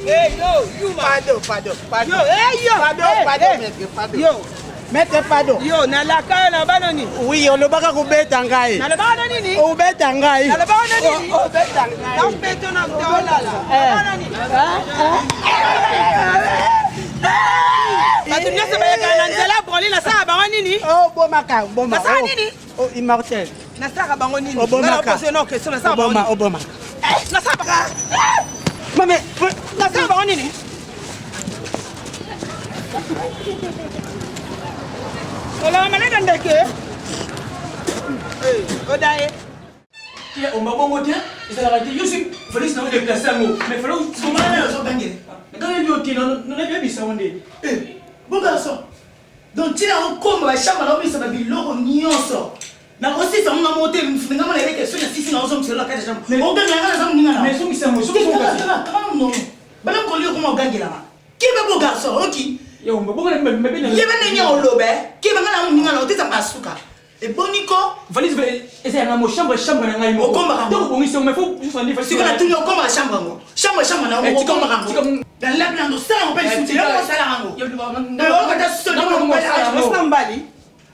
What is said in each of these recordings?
Hey, yo, yuma. Pardon, pardon, pardon. Yo, hey, yo. Pardon, Hey, pardon, hey. maître, pardon. Yo. Maître, pardon. Yo, nalaka yo na bana nini? Oui, olobaka kobeta ngai. Nalobaka na nini? Obeta ngai. Nalobaka na nini? Obeta ngai. Napeto na mtaolala. Eh. Nalobaka na nini? Bato nyonso bayekaka na nzela broli nasala bango nini? Oh, bomaka, boma. Nasala Oh. nini? Oh, immortel. Nasalaka bango nini? Obomaka. Nga na pose no question nasala bango Oboma, nini? obomaka. Eh, nasala bango. Mame, Nasala bango nini? Olaka malade ndeke. Eh, odaye. Te omba bongo te ezalaka te yo si félix nango déplace yango mais fale ngai yo te nayebisa yango nde Bon garçon, donc ntina okoma bachambre naobimisa babiloko nyonso nakosisa ngo nga moko te nga mona eleke soki nasisi na ozongisela na kati ya chambre ogangela nga naza moninga Mais ezongisa yango, ezongisa yango kasi. na bana mokolo yo okoma ogangelanga keba bo garçon oki ye omba bongo mabe na yeba ndenge oloba keba nga na moninga na oteza masuka eboni ko valise eza yanga mo chambre chambre na ngai moko Okombaka yango. donc obongisi yango mais faut juste sikoyo natuni okomaka chambre yango chambre chambre na Eh, yango tika- okomaka yango tika- nalabi nango osala yango mpe lisusu te yango osala yango Mwasi na mobali?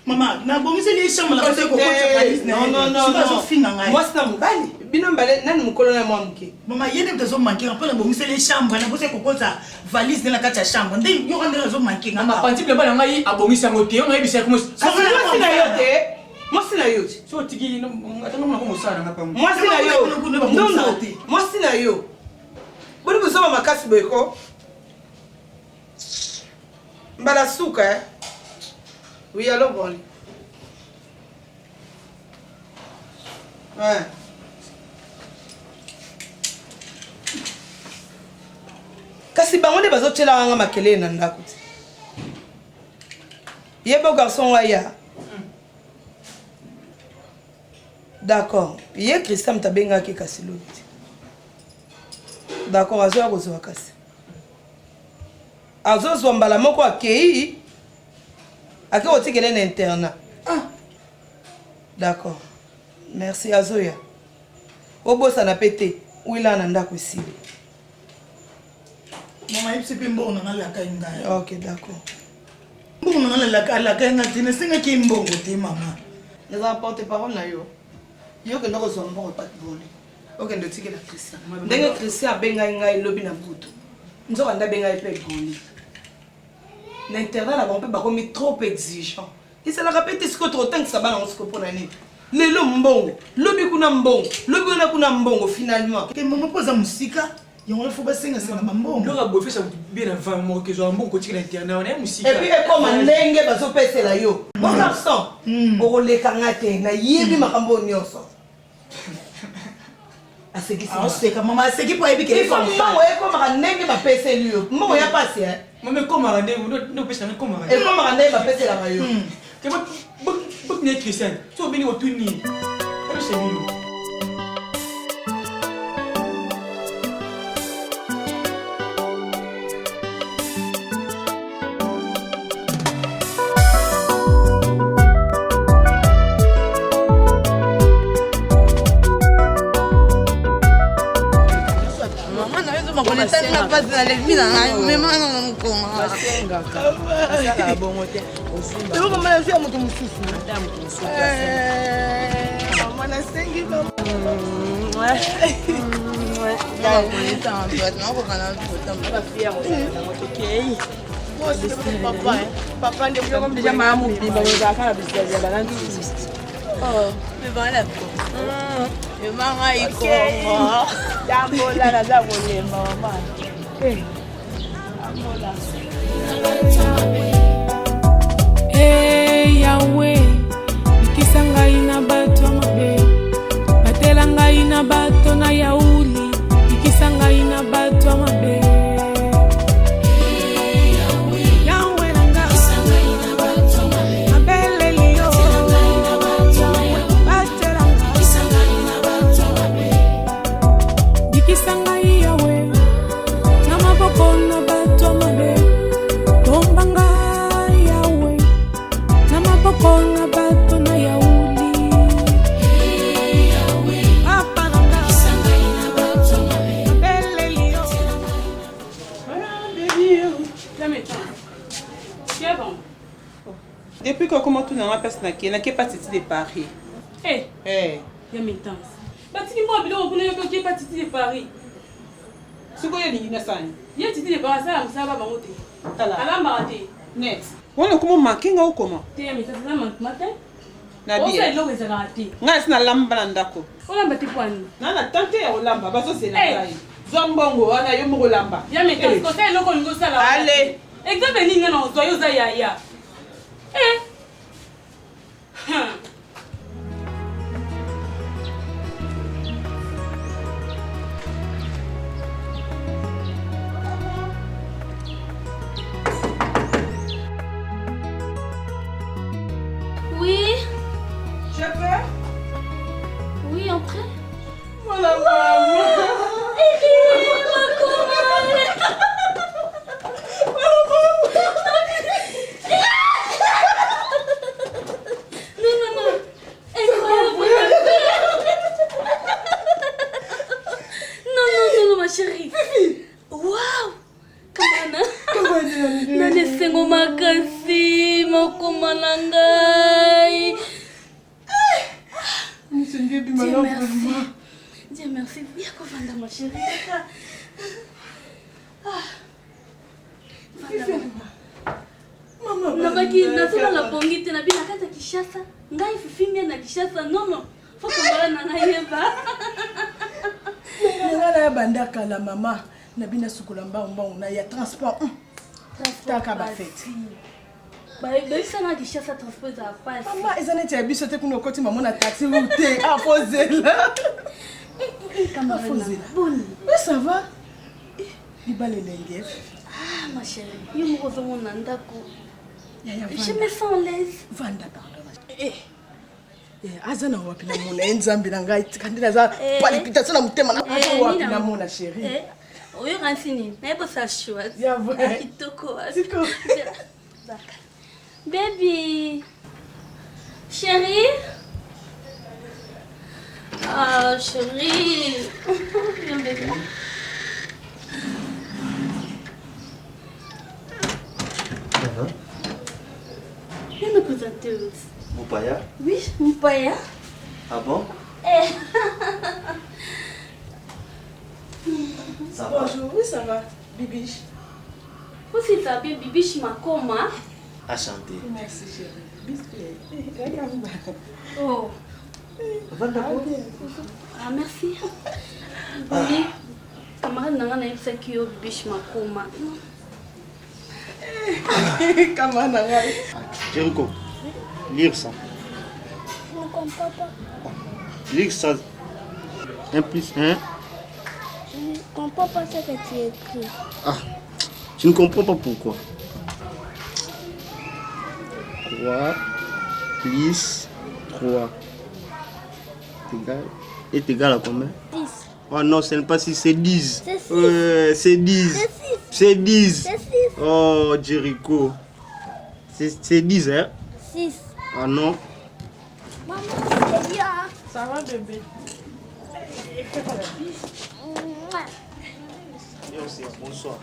mama nabongiseli ye chambre na kote kokotisa valise na Non, non, ye non, sikoyo non. azofinga ngai Mwasi na mobali? Bino mibale nani mokolo na mwa moke? mama ye nde moto azomanke nga mpo nabongiseli ye chambre nabosi kokotisa valise ne na kati ya chambre nde yoka ndenge azomanke nga mapanzi bilamba na ngai abongisi yango te yo nayebisa yango Kasi mwasi na yo te. Mwasi na yo te. so otiki ata ngamona ko mosala na ngai pambo Mwasi na yo. Ndondo. Mwasi na yo. Boni bozoma makasi boye ko? Mbala suka eh. Oui, allô, Broli. Ouais. Kasi bango nde bazotyelaka nga makelele na ndako te. Ye bo garçon aya. D'accord. Ye Christian moto abengaki kasi lobi te. D'accord, azoya kozwa kasi. Azozwa mbala moko akei ake kotikele na internat. Ah. D'accord. Merci azoya. Obosana pe te. Wila na ndako esili. mama yebisi mpe mbongo na nga alakai ngai Ok, d'accord. mbongo na nga alakai ngai te nasengaki ye mbongo te mama Naza porte parole na yo. Yo kende kozwa mbongo epa Broli. Okende otikela Christian. Ndenge Christian abengai ngai lobi na butu. Nzoka nde abengai mpe Broli. Na internat na bango mpe bakomi trop exigeant. Ezalaka mpe te sikoyo tokotangisa bana yango sikoyo mpo na nini? Lelo mbongo, lobi kuna mbongo, lobi wana kuna mbongo finalement. te mama mpo aza mosika yango wana fo basengasenga bambongo biloko ya boye fesa bien avant moko kezwa mbongo kotikela internat wana ye mosika Et puis ekoma ndenge bazopesela yo. Bon garçon, okoleka nga te, nayebi makambo oyo nyonso. Asekisi nga. aoseka mama aseki mpo ayebi ke Il faut mbongo ekomaka ndenge bapeseli yo. Mbongo ya pasi eh. mama ekomaka nde nde opesa ngai ekomaka nde Ekomaka ndenge bapeselaka yo. te bokine christian so obengi otuni ebisa bino. Mama na yo ezobakona esalinga mpasi na lemi na ngai mema na na mokongo. Asalaka bongo te. Eloko mama nazwi ya moto mosusu. Ata moto mosusu. Mama nasengi mama. Papa nde Déjà mama mobimba ozalaka na bizaleli ya balandi. Mema ngai kongo. Tambola naza kolemba mama. Tambola. Hey Yahweh, bikisa ngai na bato ya mabe, batela ngai na bato na yauli, bikisa ngai na bato ya mabe. Yahweh na nga, mabeleli yo, batela nga. Bikisa ngai Yahweh, na maboko na bato ya mabe, bomba ngai Yahweh, na maboko na bato na yauli. Papa na nga. Sikoyo okoma otuna nga place nake, nake pa Titi de Paris. Eh! Eh. Ya maintenance. Batiki mwa biloko kuna yo pe oke pa Titi de Paris. Sikoyo olingi nasala nini? Ye Titi de Paris asala mosala ba bango te. Tala. Alambaka te. Net. Wana okoma omanke nga okoma? Te ya maintenance eza manquement te. Na bien. Osala eloko ezalaka te. Nga nasi nalamba na ndako. Olamba te mpo nini? Na na temps te ya kolamba, bazozela Eh. ngai. Zwa mbongo wana yo moko olamba. Ya maintenance Eh. kosala eloko olingi osala wana. Allez. Exemple nini nga na ozwa yo oza yaya. Eh. Hmm. Oui. Je peux? Oui, entrez. Voilà, maman. Non, non, non. Incroyable. Non, non, non, non, ma chérie. Waouh. Kamana. Nani esengo makasi mokoma na ngai. Dieu merci. Dieu merci. Ya kovanda ma chérie. Yaka. Ah. Vanda, mama. Nabaki nazolala pongi te nabi na kati ya Kinshasa. Ngai Fifi Mia na Kinshasa. Non non. Faut kambala na ngai yeba. Nga na banda kala mama na bina sukola mbangu mbangu na ya transport. Taka ba fete. Bayebisa na Kinshasa transport ezala pasi. Mama eza neti ya biso te kuna okoti mama na taxi ou te. Ah fozela. Camarade Fozela. Boni. Oui ça va. Eh, Libala elenge. Ah ma chérie, yo moko ozomona ndako. Yaya, Je vanda. me sens à l'aise. Vanda pardon. Eh. Eh, aza na wapi na mona ye nzambe na ngai tika nde naza Eh. palpitation na motema na aza Eh, wapi nini na na- mona chérie. Eh, oyoka nsi nini nayebosa choix Ya vrai. kitoko Baka. Baby chérie ah chérie Viens, bébé. Ça va? Viens nous présenter aussi. Mopaya? Oui, Mupaya. Ah bon? Eh. Ça va? Bonjour, oui ça va. Bibiche. Aussi, ça bien Bibiche Makoma. Enchanté. Merci chérie. Biscuit. Regarde. Oh. Ah, merci. Oui, camarade nanga nayebisaki yo Bibiche Makoma. Camarade na ngai. Jericho, lire ça. Je ne comprends pas. Lire ça. 1 plus 1. Je ne comprends pas ce que tu écris. Ah, tu ne comprends pas pourquoi. 3 plus 3 égal, est égal à combien? 10. Oh non, ce n'est pas 6, c'est 10. C'est six. C'est 10. C'est six. C'est 10. C'est six. Oh, Jericho. C'est 10, hein? 6. Ah non. Maman, c'est bien. Ça va bébé. Bonsoir. Bonsoir.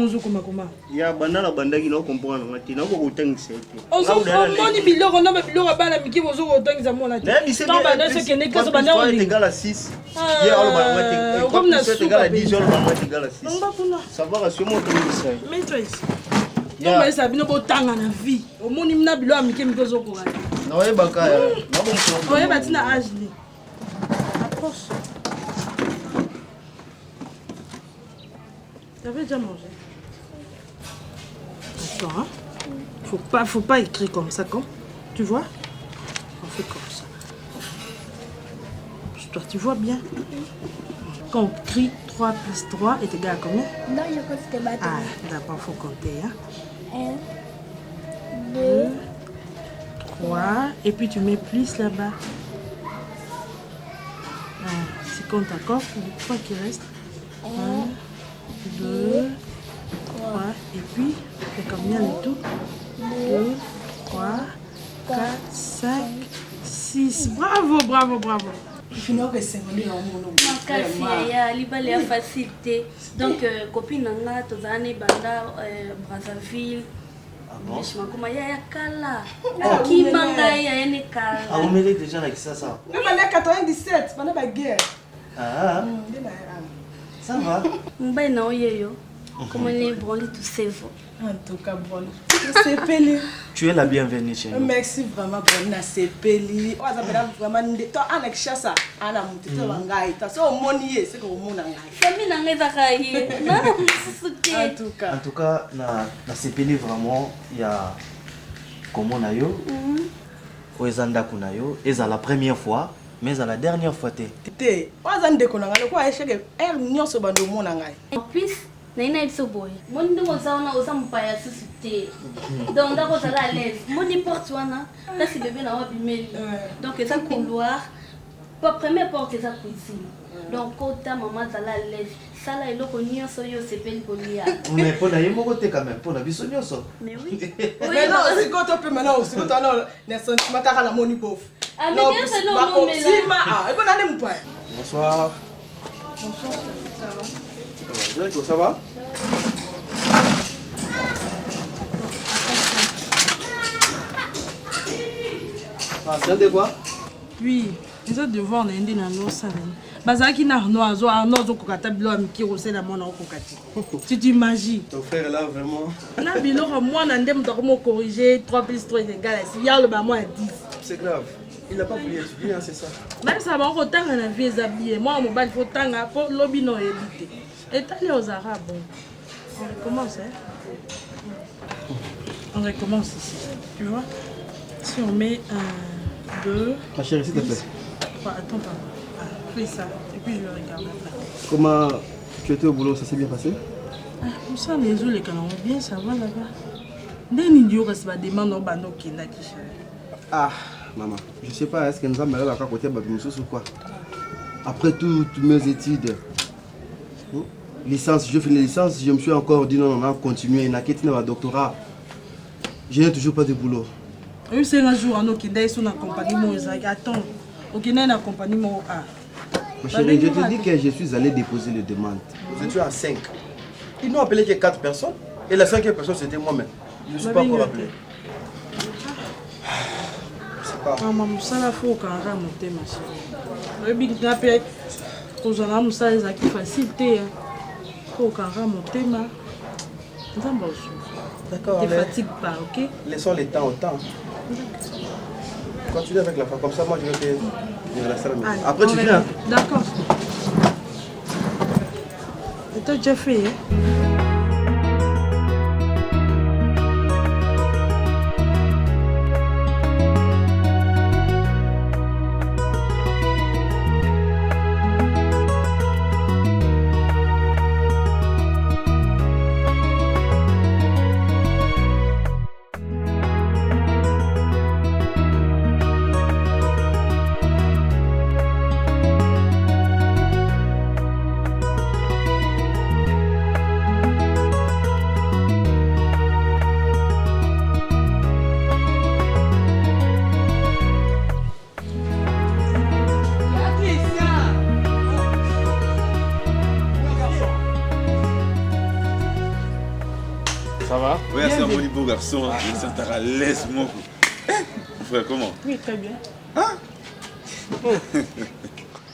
Ozokoma Ya banda na bandaki na comprendre nga te nakoka kotangisa ye te. ozomoni biloko na babiloko ya bana mike bozokotangisa mwana te Nayebisi Ntango banda soki ende classe banda est égal à 6. Ye aloba na nga te. okomi na 3 plus 7 égal à 10, ye suka aloba na nga te égal à 6. Longa kuna. Ça va rassurer moi otangisa ye. Mets-toi ici. Ya. Tobayesa bino botanga na vie omoni na biloko ya mike mike ozokoka te Naoyebaka ya. oyeba ntina age ni approche. T'avais déjà mangé? Attends, hein. Faut pas écrire comme ça, comme. Tu vois? On fait comme ça. Toi, tu vois bien? Quand on crie 3 plus 3 est égal à combien? Non, je crois que c'était Ah, maintenant. d'abord, faut compter. Hein. 1, 2, 3, et puis tu mets plus là-bas. Ah, tu comptes encore, les 3 qui restent. 1, 2, 3, et puis, c'est combien le tout? 2, 3, 4, 5, 6. Bravo, bravo, bravo. Makasi yaya libala ya facile te. Donc copine na nga tozala na ebanda Brazzaville. bon? Bibiche Makoma yaya kala. Akima ngai yaya ne kala. Aumeli déjà na Kisasa. Nga banda 97 banda ba guerre. Ah, Nde na ya. ça va? Mobali na oye yo. Komone Branly Tusevo. En tout cas, Branly. Nasepeli. Tu es la bienvenue chez nous. Merci vraiment Branly nasepeli. Oyo aza mpena vraiment nde to ana Kinshasa ana motu to ba ngai. Ta so omoni ye seke omona ngai. Famille na ngai ezaka ye. Nana mosusu te. En tout cas. En tout cas, na nasepeli vraiment ya komona yo. Oyo eza ndako na yo, eza la première fois, mais eza la dernière fois te. Te, oyo aza ndeko na ngai lokola echec heure nyonso bando omona ngai. En plus, naye na biso boye. Moni ndenge oza wana oza mopaya susu te. Donc ndako ozala à l'aise. Moni porte wana, kasi bebe na yo abimeli. Donc eza couloir. Pa première porte eza cuisine. Donc kota mama azala à l'aise. Sala eloko nyonso oyo osepeli kolia. Mais mpo na ye moko te quand même, mpo na biso nyonso. Mais oui. Mais non, sikoyo topema na sikoyo to na na sentiment kaka namoni bof. Ah, mais bien sûr, non, non, mais là- Bakosima, ah, ebo nani mopaya. Bonsoir. Bonsoir, ça va? Jericho, ça va? Ah, c'est un devoir? Oui, eza devoir na ye nde nalosala ye bazalaki na arnaud azo arnaud azokoka ata biloko ya mike kosala mwana okoka te tu t'imagines. Ton frère là, vraiment. Na biloko ya mwana nde moto akomi ocorrige 3 plus 3 est égal à 6 ya oloba mwa ya 10. C'est grave. Il n'a pas voulu étudier, hein, c'est ça. Nayebisaka bango kotanga na vie eza bien mwana mobali fo tanga mpo lobi na oyebi te etali ozalaka bon. On recommence, hein? On recommence ici, tu vois. Si on met 1, 2, Ma chérie, s'il te plaît. 3, attends, pardon. Ah, fais ça, et puis je vais regarder après. Comment tu étais au boulot, ça s'est bien passé? Ah, mosala ezoleka nango bien, ça va là-bas. Nde nini yo kasi bademande obanda okendaki chéri? Ah, maman, je sais pas, est-ce que nous avons à côté de ou quoi? Après toutes mes études, licence, je finis licence, je me suis encore dit non, non, non, continuer, naketi na doctorat. Je n'ai toujours pas de boulot. Oyebisenga jour wana okendaki so na compagnie moko ezalaki attends okendaki na compagnie moko a Ma chérie, je te dis que je suis allé déposer les demandes. Nous étions à 5. Ils n'ont appelé que 4 personnes. Et la cinquième personne, c'était moi-même. Je ne suis pas encore appelé. Je sais pas. Mama mosala fo okangaka motema chéri oyebi nga mpe kozwa na mosala ezalaki facile te fo okangaka motema nzambe osusu. D'accord, Te mais- fatigue pas, ok? Laissons le temps au temps. Continue avec la femme, comme ça, moi, je vais te je vais rester à la maison. Allez, Après, on tu va- viens. hein. D'accord. Et t'as déjà fait, hein? Ça va? Oui, c'est un bon beau garçon. Il s'entend à l'aise, moi. Mon frère, comment? Oui, très bien.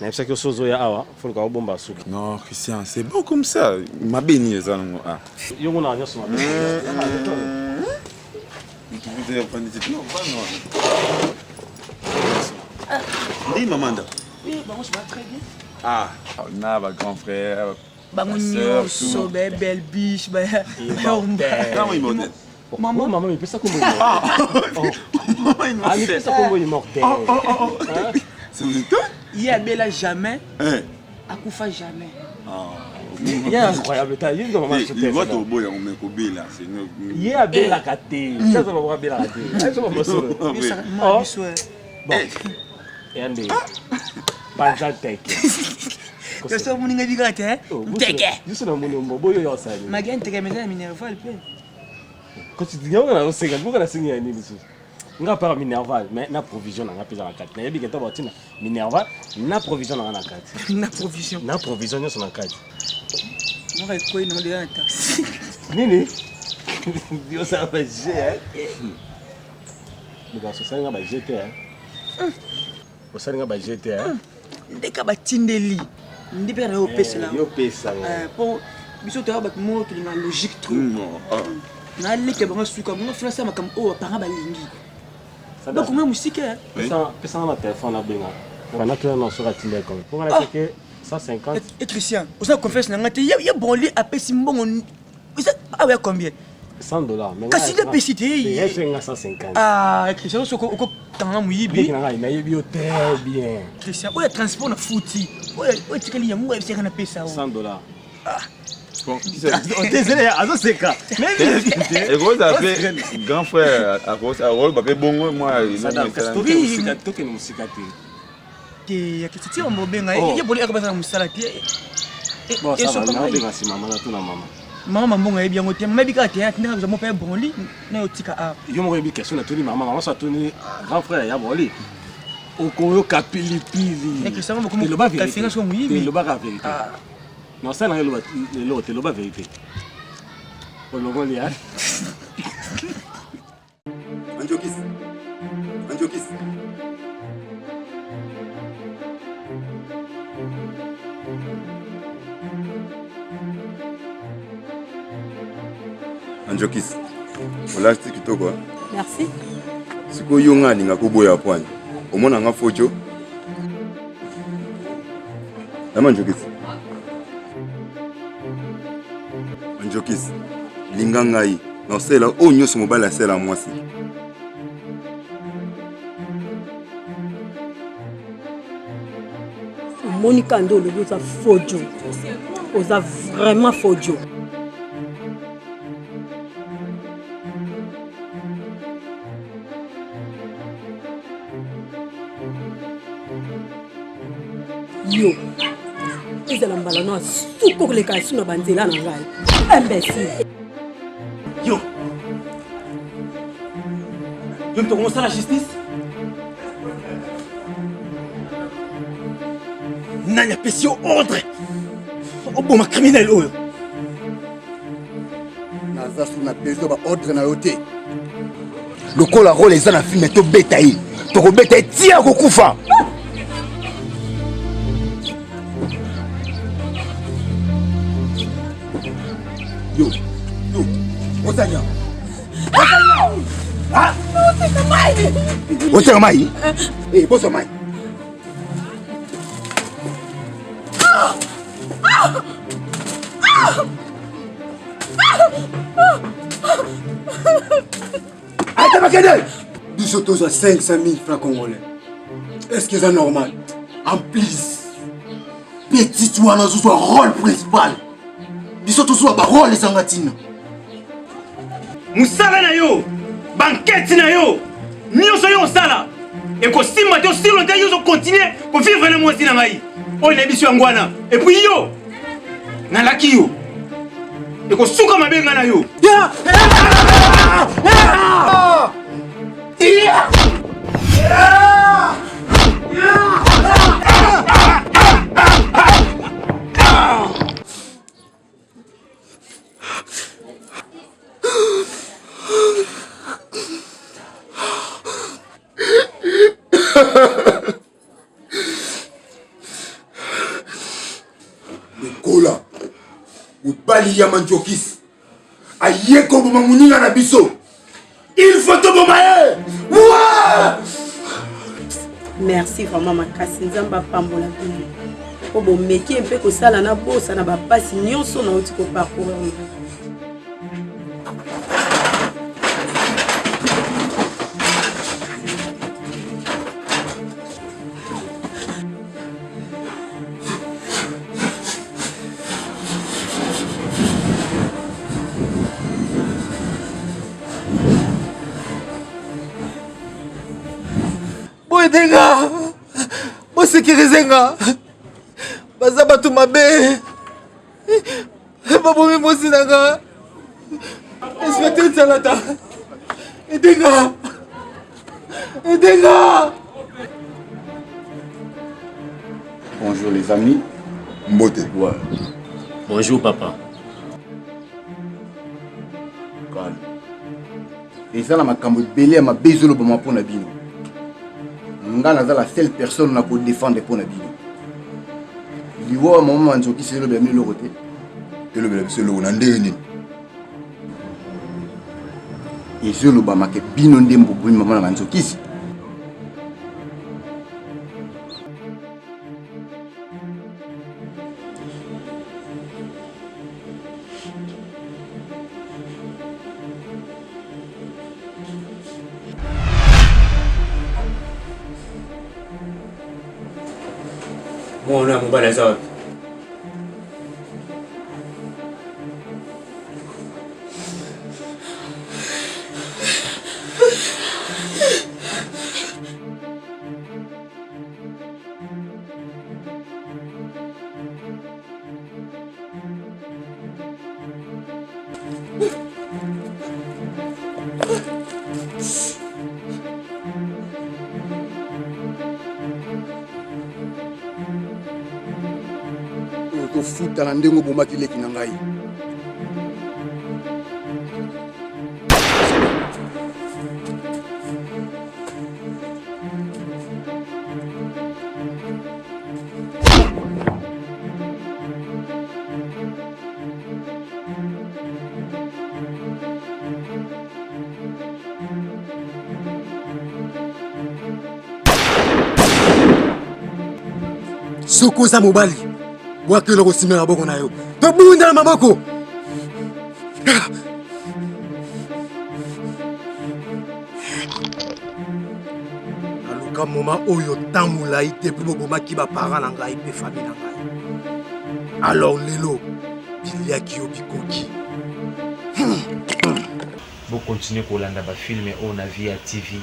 Nayebisaki yo so ozoya awa foluka obomba suki. Non, Christian, c'est bon comme ça. Ma béni, ça. Ah. Yo monaka nyonso mabe. Non, pas non. Dis, maman. Oui, bango ça va très bien. Ah, on a ma grand frère. Bango ma sœur, nyonso tout. ba belle biche ba. Comment immortel? Maman, maman mipesa kombo. Ah, Ah, mipesa kombo immortel. Oh, oh, oh, oh. Ça vous étonne? Ye abela jamais, Eh. akufa jamais. Ah. Ye incroyable ta ye ndo mama Eh, sote. liwa toboya ngo kobela c'est Ye abelaka te. Chaza mama abelaka te. Azo mama solo. Oh. Bon. Yande. Panza teke. Yoso moninga bikaka te nteke. Biso na moni mbo boyo yo sali. Mage nteke meza na minerval mpe. Quand tu dis nga na osenga, nga na senga ya nini lisusu? Nga part minerval, mais na provision na nga mpe eza na kati. Nayebi ke ntango batina minerval, na provision na nga na kati. Na provision. Na provision nyonso na kati. Moko ekwei nango deja na taxi. Nini? Osala ba jeu. Likanso osali nga ba jeu te. Osali nga ba jeu te. Ndeka batindeli nde mpe na opesela yo pesa mpo biso toya bato moko tolinga logique trop naleka bango suka bango fina sala makambo oyo baparent balingi bakonga mosika. Pesanga na telefone abenga natuna na soki atindeli combien mpo nga naseke 150. E Christian, oza na confiance na nga te. Ye Branly apesi mbongo eza awa ya combien? 100 dollars. Kasi nde apesi te. Nga 150. Ah Christian, soki okokanga moyibi. Leki na ngai, nayebi yo très bien. Christian, oyo ya transport na futi, oyo etikali yango ayebisaka napesa. 100 dollars. Désolé, azoseka. Ekozala mpe grand frère akoloba mpe bongo mwa. Tokende mosika te. Te, ya Christian, tia mobenga ye boli akobasa na mosala te. Bon, ça va, naobenga nsima mama, natuna mama. Mama, mambongo ayebi yango te. Mama yebi kaka te atindaka kozwa moko ya Branly na yo tika awa. Yo moko oyebi question natuni mama. Mama so atuni grand frère ya Branly, okoyoka pilipili. Eloba vérité. Elobaka vérité. Non, ça na eloba eloko te, eloba vérité. Olongoli ya Anjokis. Anjokis. Anjokis. Olati kitoko. Merci. Sikoyo yo nga alinga koboya poani. Omona nga fojo. Dama Anjokis. Anjokis. Linga ngai. Nasala oyo nyonso mobali asala mwasi. Omoni kaka nde olobi oza fojo, oza vraiment fojo. Yo ezala mbala no asuki okoleka asu na banzela na ngai, imbécile. Yo, yo moto okomosala justice? Nani apesi yo ordre oboma criminel oyo? Naza su na besoin baordre na yo te. Lokola role eza na filme, tobeta ye, tokobeta ye tia kokufa. Yo, yo, ozanya oteka mai, bozwa mai. Ata bakende, biso tozwa 500 000 francs congolais, est ce que eza normal? En plus petite wana azozwa rôle principal, biso tozwa barole ezanga ntina. Mosala na yo, bankete na yo nyonso yo osala ekosimba te. Osilo te, yo ozokontinue kovivre na mwasi na ngai oyo nayebi biso yango wana. Et puis yo, nalaki yo, ekosuka mabe ngai na yo. Lokola mobali ya Manjokisi aye koboma moninga na biso, il faut toboma ye. Merci vraiment makasi. Nzambe apambola bino mpo bomeki mpe kosala na bosa na bapasi nyonso nauti koparcourir. Boyede nga, bosécuriser nga, baza bato mabe, babomi mwasi na nga. Inspecteur Tsalata, aide nga, aide nga. Bonjour les amis. Mbote. Ouais. Bonjour papa. Calme. Eza na makambo ebele ya mabe ezolobama mpo na bino. Nga naza la seule personne na ko défendre mpo na bino. Liwa ya mama Manzokisi elobela bino eloko te. Elobela biso eloko na ndenge nini? Ezolobama ke bino nde mbobomi mama na Manzokisi. Mwana ya mobali aza wapi? Okofuta na ndenge obomaki leki na ngai. Soki oza mobali, bwaka eloko nsima ya maboko na yo, tobunda na maboko. Naluka moma oyo temps molai depuis bobomaki baparent na ngai mpe famille na ngai. Alors lelo biliaki yo bikoki. Bo continuer kolanda ba film oyo na Viya TV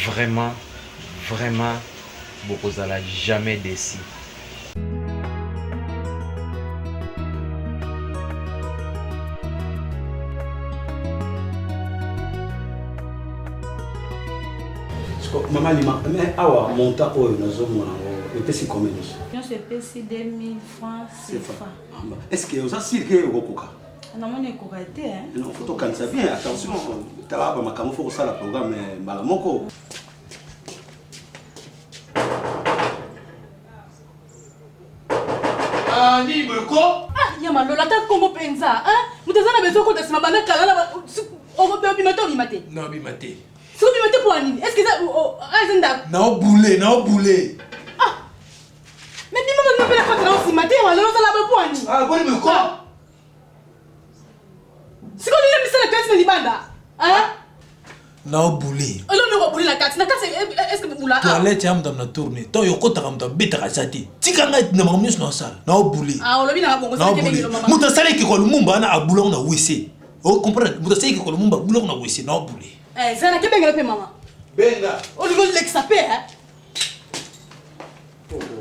vraiment vraiment bokozala jamais deçu. Mama Lima, mais awa montant oyo nazomona yango epesi combien nyonso? Nyonso epesi 2000 francs CFA. Est-ce que oza sûr que okokoka? Namoni ekoka te hein. Non, faut tokanisa bien, attention, tala ba makambo faut kosala programme mbala moko. Ah, nini boye ko? Ah, ya malola ata kombo penza, hein? Moto aza na besoin okota nsima banda kala na obima te obima te. Na obima te. Soki obima te mpo nini? Est-ce que eza eza ndako? Na obule, na obule. Ah! Mais bima bima mpe na kota na nsima te, ya malola osala boye mpo nini? Ah, boni boye ko? Sikoyo nini misala kati na libanda? Hein? Na obule. Elo noko obule na kati. Na kati est-ce que bula? Toilette ya moto na tourner. To yo kotaka moto abetaka eza te. Tika ngai na makambo nyonso nasala. Na obule. Ah olobi na bongo sala kebe kilo mama. Moto asala ekeko Lumumba wana abula na WC. O comprendre? Moto asala ekeko Lumumba abula na WC na obule. Eh zala kebe ngela pe mama. Benga. Olingo lekisa pe hein?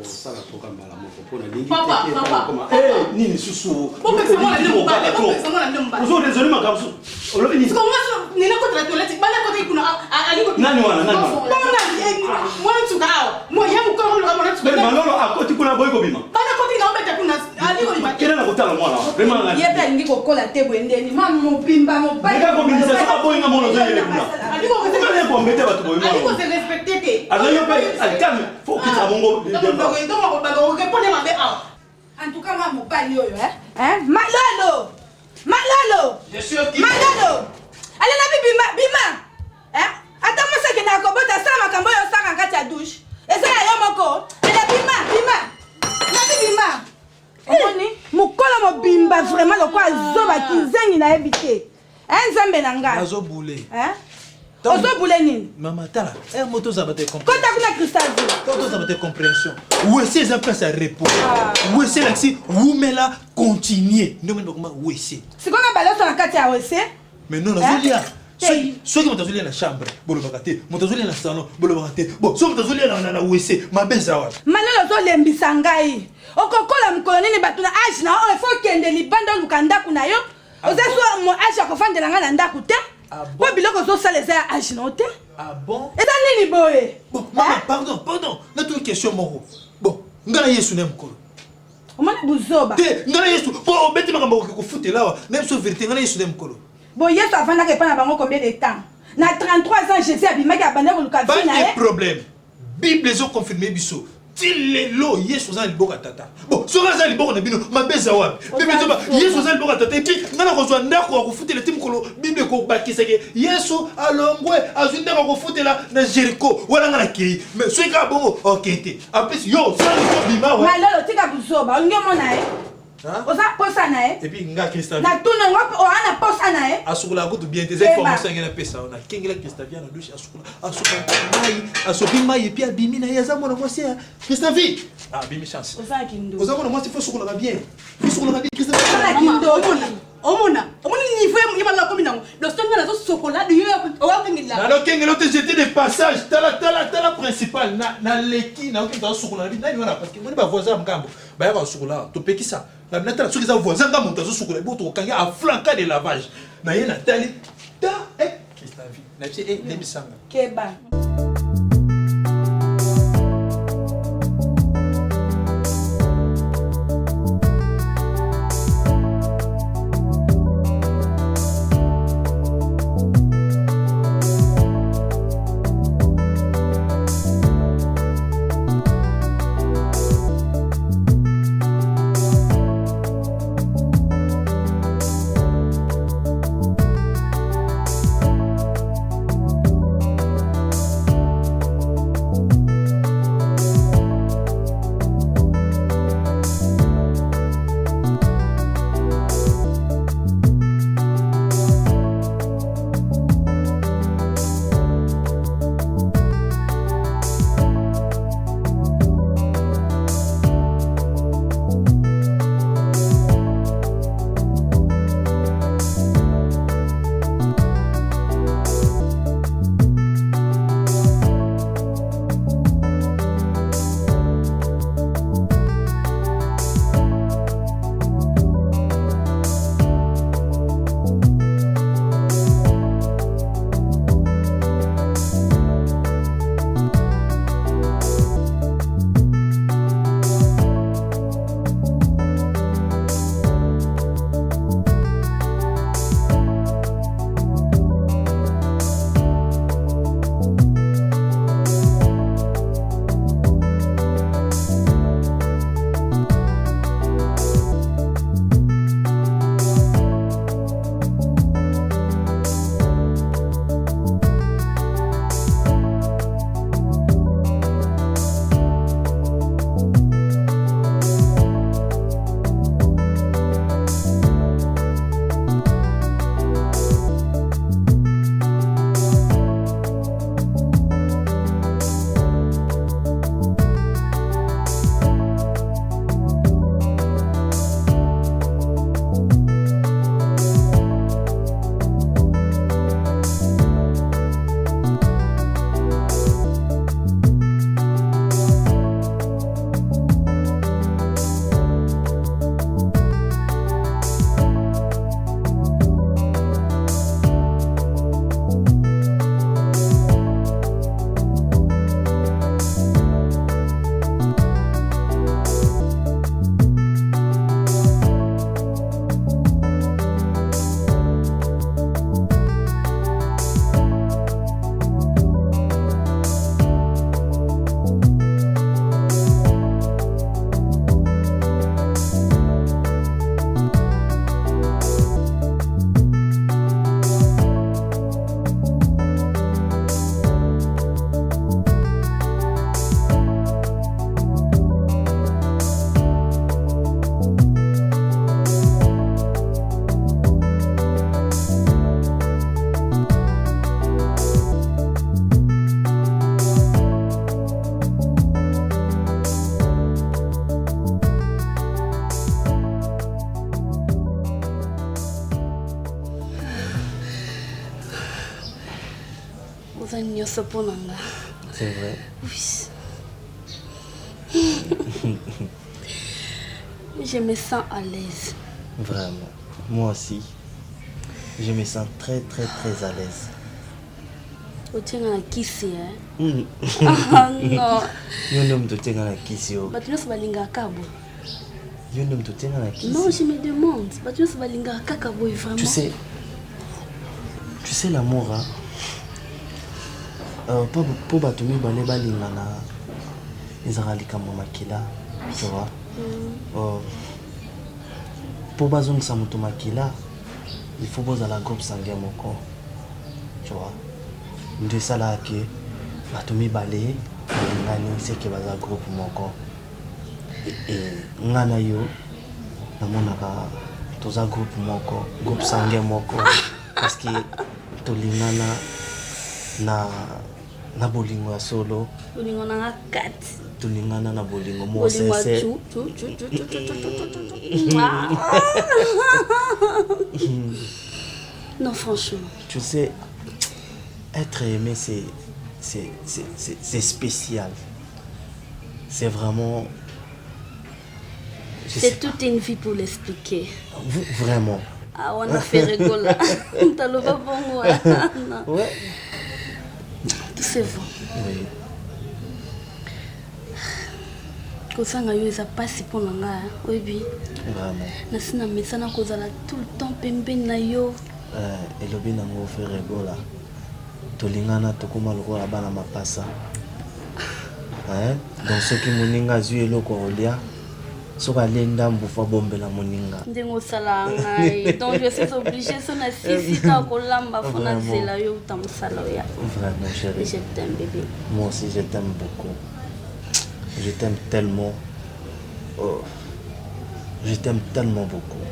Osala programme mbala moko mpo nalingi Papa, papa, papa. Eh, nini susu Bopekisa mwana nde mobali, bopekisa mwana nde mobali. ozo raisonne makambo susu olobi nini Siko mwasi nina kota na toilette, bana kota kuna ali ko. Nani wana, nani wana? Bongo nani? Eh, Mwana nsuka awa. Mwa ya mukolo mwana mwana nsuka. Mais malolo akoti kuna boyi kobima Bana koti na obeta kuna ali ko bima. kende na kotala mwana wana vraiment nani ye mpe alingi kokola te boye ndeni ma mobimba mobali Meka kobimisa soki aboyi nga mwana ozoyele kuna Ali ko Okokana ye koambete bato boye Ali ko mwana se respecter te. aza yo mpe calme faut okitaka bongo Donc mabe awa. En tout cas, moi, mobali oyo, hein? Hein? Malolo! Malolo! Malolo! Ale na bi bima, bima! Hein? Ata mwasi akendaka kobota asala makambo oyo osaka na kati ya douche. Eza ya yo moko. Ale bima, bima! Na bi bima! Omoni? Mokolo mobimba vraiment lokola zoba kizengi nayebi te. Hein, Nzambe na ngai. Nazo boule. Hein? Ozo boule nini? Mama tala, eh moto oza bato ya Kota kuna Cristal Villa. Kota oza bato ya compréhension. Wese eza place ya repos. Wese elakisi wumela continuer. Nde omoni bakoma wese. Sikoyo na baloso na kati ya wese. Mais non nazolia. Soki soki moto azolia na chambre, bolobaka te. Moto azolia na salon, bolobaka te. Bon, soki moto azolia na na wese, mabe eza wapi? Malolo ozolembisa ngai. Okokola mokolo nini bato na age na oyo faut okende libanda oluka ndako na yo. Oza so mo age ya kofandela ngai na ndako te. Po biloko ozosala eza ya age na yo te. Eza nini boye? Bon, mama, pardon, pardon. Natuni question moko. Bon, ngai na Yesu na ye mokolo. Omoni buzoba. Te, ngai na Yesu, po obeti makambo okoki kofutela awa, na biso verite, ngai na Yesu na ye mokolo. Bo Yesu avandaka epai na bango combien de temps? Na 33 ans Jesus abimaki abandaki koluka vie na Pas ye. de problème. Bible ezo confirmer biso. Ti lelo Yesu aza na liboko ya tata. Bon, soki aza na liboko na bino, mabe eza wapi? Bible ezoba Yesu aza na liboko ya tata et puis nga nakozwa ndako ya kofutela ti mokolo Bible ekobakisa ke Yesu alongwe azwi ndako ya kofutela na Jericho. Wana nga nakei. Mais soki kaka bongo okei te. En plus yo osali bima wa. Malolo tika buzoba, olingi omona ye? Oza posa na ye? Et puis nga Christian. Na tuna ngo oa na posa na ye? Asukolaka kutu bien te, eza information yange napesa yo. Nakengela Christavia na douche asukola asukola mai, asopi mai et puis abimi na ye aza mwana mwasi ya Christavie. Ah, abimi chance. Oza kindoki. Oza mwana mwasi faut sukolaka bien. Faut sukolaka bien Christavie. Oza kindoki. Omona, omoni niveau ye malala komi nango. Donc soki nga nazo sokola, yo okengela. Nalokengela te j'étais de passage tala tala tala principal na na leki na okenda sukola na nani wana parce que moni ba voisin ya ngambo bayaka kosukola awa topekisa na natala soki eza voisin nga moto azosukola bo tokokangi a flanc de lavage na ye natali ta eh Christavi na biso eh lebisanga keba Oza nyonso mpo na nga. C'est vrai. Oui. Je me sens à l'aise. Vraiment. Moi aussi. Je me sens très très très à l'aise. otienga na kisi eh? Ah, non. Yo nde moto otienga na kisi yo. Bato nyonso balingaka kaka boye. Yo nde moto otienga na kisi. Non, je me demande. Bato nyonso balingaka kaka boye vraiment. Tu sais, sais l'amour hein? Euh, po, po bato mibale balingana ezalaka likambo ya makila tu vois mm. euh, po bazongisa moto makila il faut bozala groupe sanguin moko tu vois nde esalaka ke bato mibale balingani seke baza groupe moko e, nga na yo namonaka toza groupe moko groupe sanguin moko parce que tolingana na na bolingo ya solo bolingo na nga kati tolingana na bolingo bolingo ya mosese cu cu cu cu cu cu cu cu cu cu. Ah. non franchement tu sais être aimé c'est c'est c'est c'est c'est spécial c'est vraiment je c'est sais toute une vie pour l'expliquer pas, vraiment ah wana feregola taloba bongo non. Ouais. tout c'est bon oui. kozanga yo eza mpasi mpo na nga oyebi vraiment nasi na mesana kozala tout le temps pembeni na yo euh, elobi nango feregola tolingana tokoma lokola bana mapasa hein? Donc soki moninga azwi eloko ya kolia soki alie ndambu fo abombela moninga ndenge osalaka ngai donc je suis obligé so na sisi kaka kolamba fo nazela yo uta mosala oya vraiment chérie je t'aime bébé moi aussi je t'aime beaucoup je t'aime tellement oh. je t'aime tellement beaucoup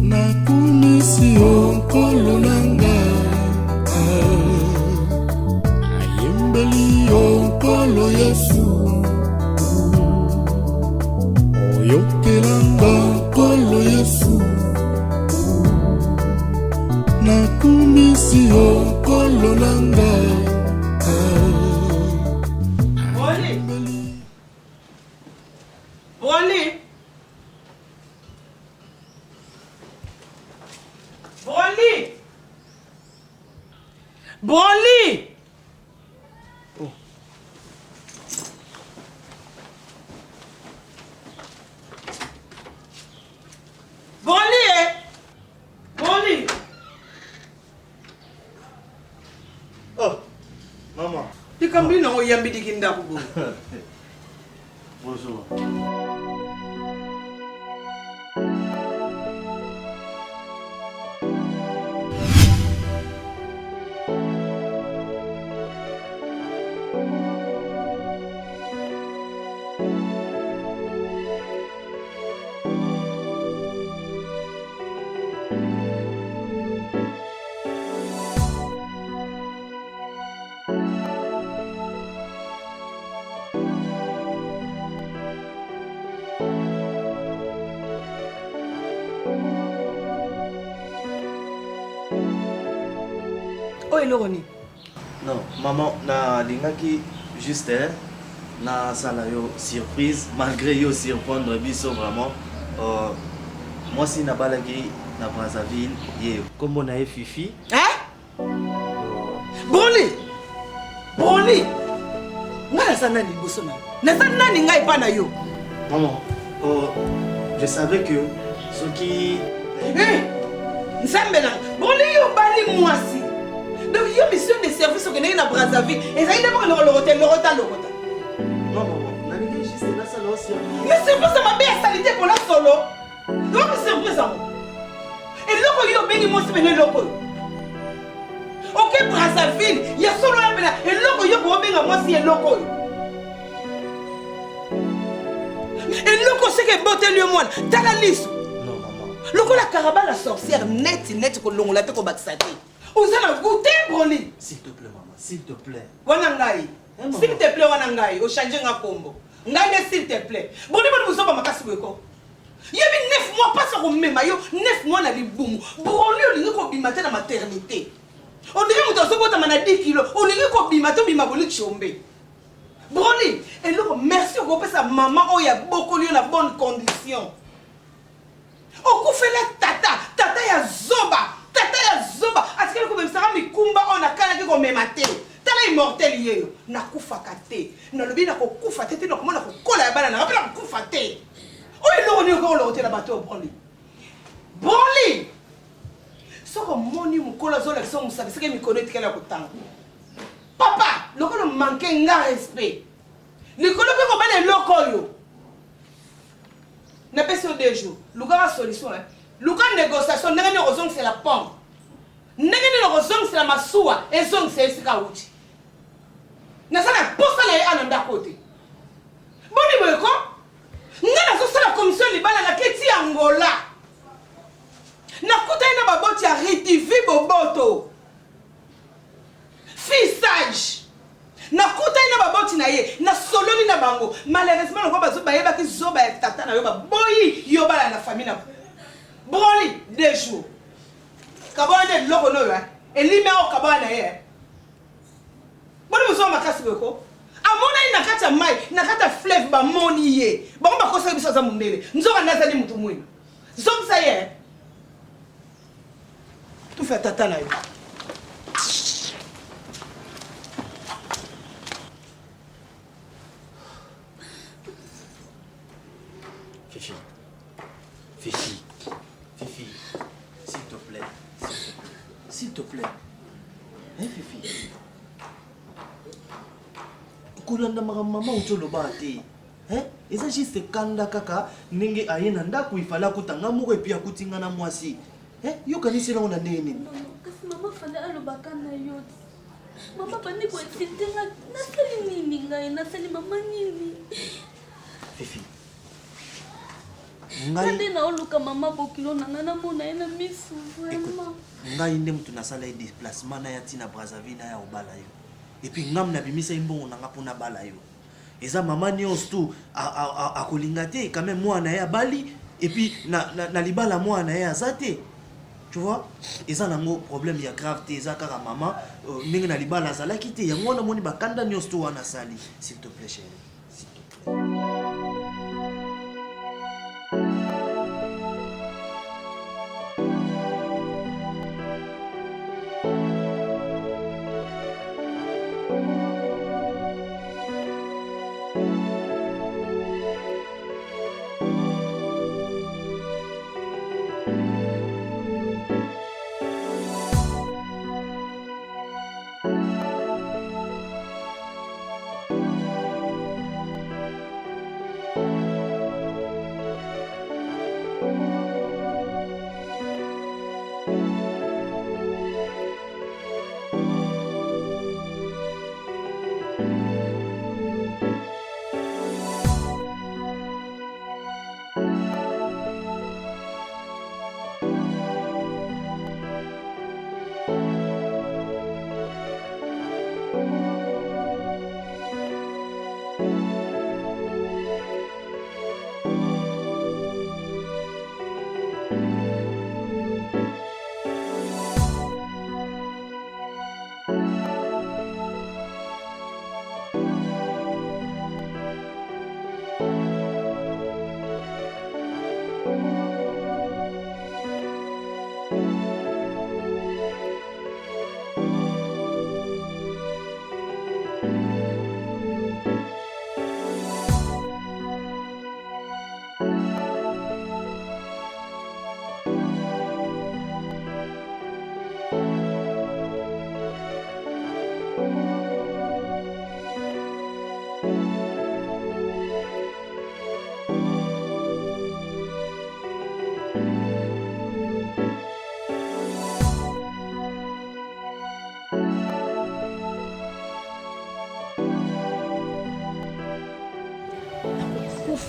Nakumisi yo nkolo na nga nayembeli yo nkolo yesu oyokelanga nkolo yesu nakumisi yo nkolo na nga Oli. Oli. Broli. Broli. Oh. Broli, eh? Broli. Oh, maman. Likambo nini yango oyambidiki ndako boye? Bonjour. Oyo eloko nini? Non, maman, nalingaki juste eh, nasala yo surprise malgré yo surprendre biso vraiment. Euh, mwasi nabalaki na Brazzaville ye kombo na ye Fifi. Hein? Broli! Broli! Ngai naza nani liboso na yo? Naza nani ngai epa na yo? Maman, euh, je savais que soki Eh! Nzambe na Broli yo obali mwasi. Donc yo mission de service okendaki na Brazzaville ezali nde moko lokota lokota lokota. Non maman, nalingi juste nasala yo surprise. Mais surprise ya mabe ya salite mpona solo. Yoki surprise yango. Eloko yo obengi mwasi pene eloko oyo. Oke Brazzaville, ya solo ya pena eloko yo bobenga mwasi eloko oyo. Eloko seke eboteli yo mwana, tala liso. Lokola karabala sorcière neti neti kolongola te kobakisa te. Oza na goût te Broli. S'il te plaît maman, s'il te plaît. Wana ngai. S'il te plaît wana ngai, o changer nga kombo. Ngai nde s'il te plaît. Boni boni bozoba makasi boye ko. Yebi 9 mois pasi akomema yo 9 mois na libumu. Broli olingi kobima te na maternité. On dirait moto azobotama na 10 kilo, olingi kobima te obima boli tshombe. Broli, eloko merci okopesa mama oyo abokoli yo na bonne condition. Okufela tata, tata ya zoba, tata ya zoba atikali komemisaka mikumba oyo nakanaki komema te. Tala immortel yeyo, nakufaka te. Nalobi nakokufa te te nakomona kokola ya bana nanga mpe nakokufa te. Oyo eloko nini okoki kolokotela bato oyo Broly? Broly! Soki omoni mokolo azolakisa mosapi seke mikono etikali ya kotanga. Papa, lokola manke nga respect. Likolo mpe kobala eloko oyo. Napesi yo deux jours. Lukaka solution hein. Luka négociation ndenge nini okozongisela pont. Ndenge nini okozongisela masuwa ezongisa ye esika awuti. Naza na posa na ye ana ndako te. Boni boye ko? Nga nazosala commission libala na keti Angola. Nakutani na baboti ya Ritivi Boboto. Fille sage. Nakutani na baboti na ye, nasololi na bango. Malheureusement lokola bazo bayebaki zoba ya tata na yo baboyi yo bala na famille na Broly deux jours. Kabola nde eloko noyo hein. Elime oyo kabola na ye hein. Boni bozoba makasi boye ko? Amonani na kati ya mai, na kati ya fleuve bamoni ye. Bango bakosaki biso aza mundele. Nzoka nde azali moto mwindu. Zongisa ye hein. Tufi ya tata na yo. Fifi. Fifi. Fifi. S'il te plaît. S'il te plaît. Hein, Fifi? kolanda makambo mama uti olobaka te Hein? Eza juste kanda kaka ndenge aye na ndako il fallait akuta nga moko et puis akuti nga na mwasi. Hein? Yo kanisi nango na ndenge nini? Kasi mama fallait alobaka na yo. Mama bandi ko insulte nga. Nasali nini ngai? Nasali mama nini? Fifi. Ngai nde naoluka mama bokilo na ngai namona ye na misu vraiment. Ngai nde moto nasala ye déplacement na ya ntina Brazzaville na ya obala yo. Et puis ngam nabimisaki mbongo na nga mpo nabala yo. Eza mama nionso tout akolinga te quand même mwana na ye abali et puis na, na, na libala mwana na ye aza te tu vois eza nango problème ya grave te eza kaka mama euh, ndenge na libala azalaki te yango wana moni bakanda nionso tout wana asali s'il te plaît chérie s'il te plaît.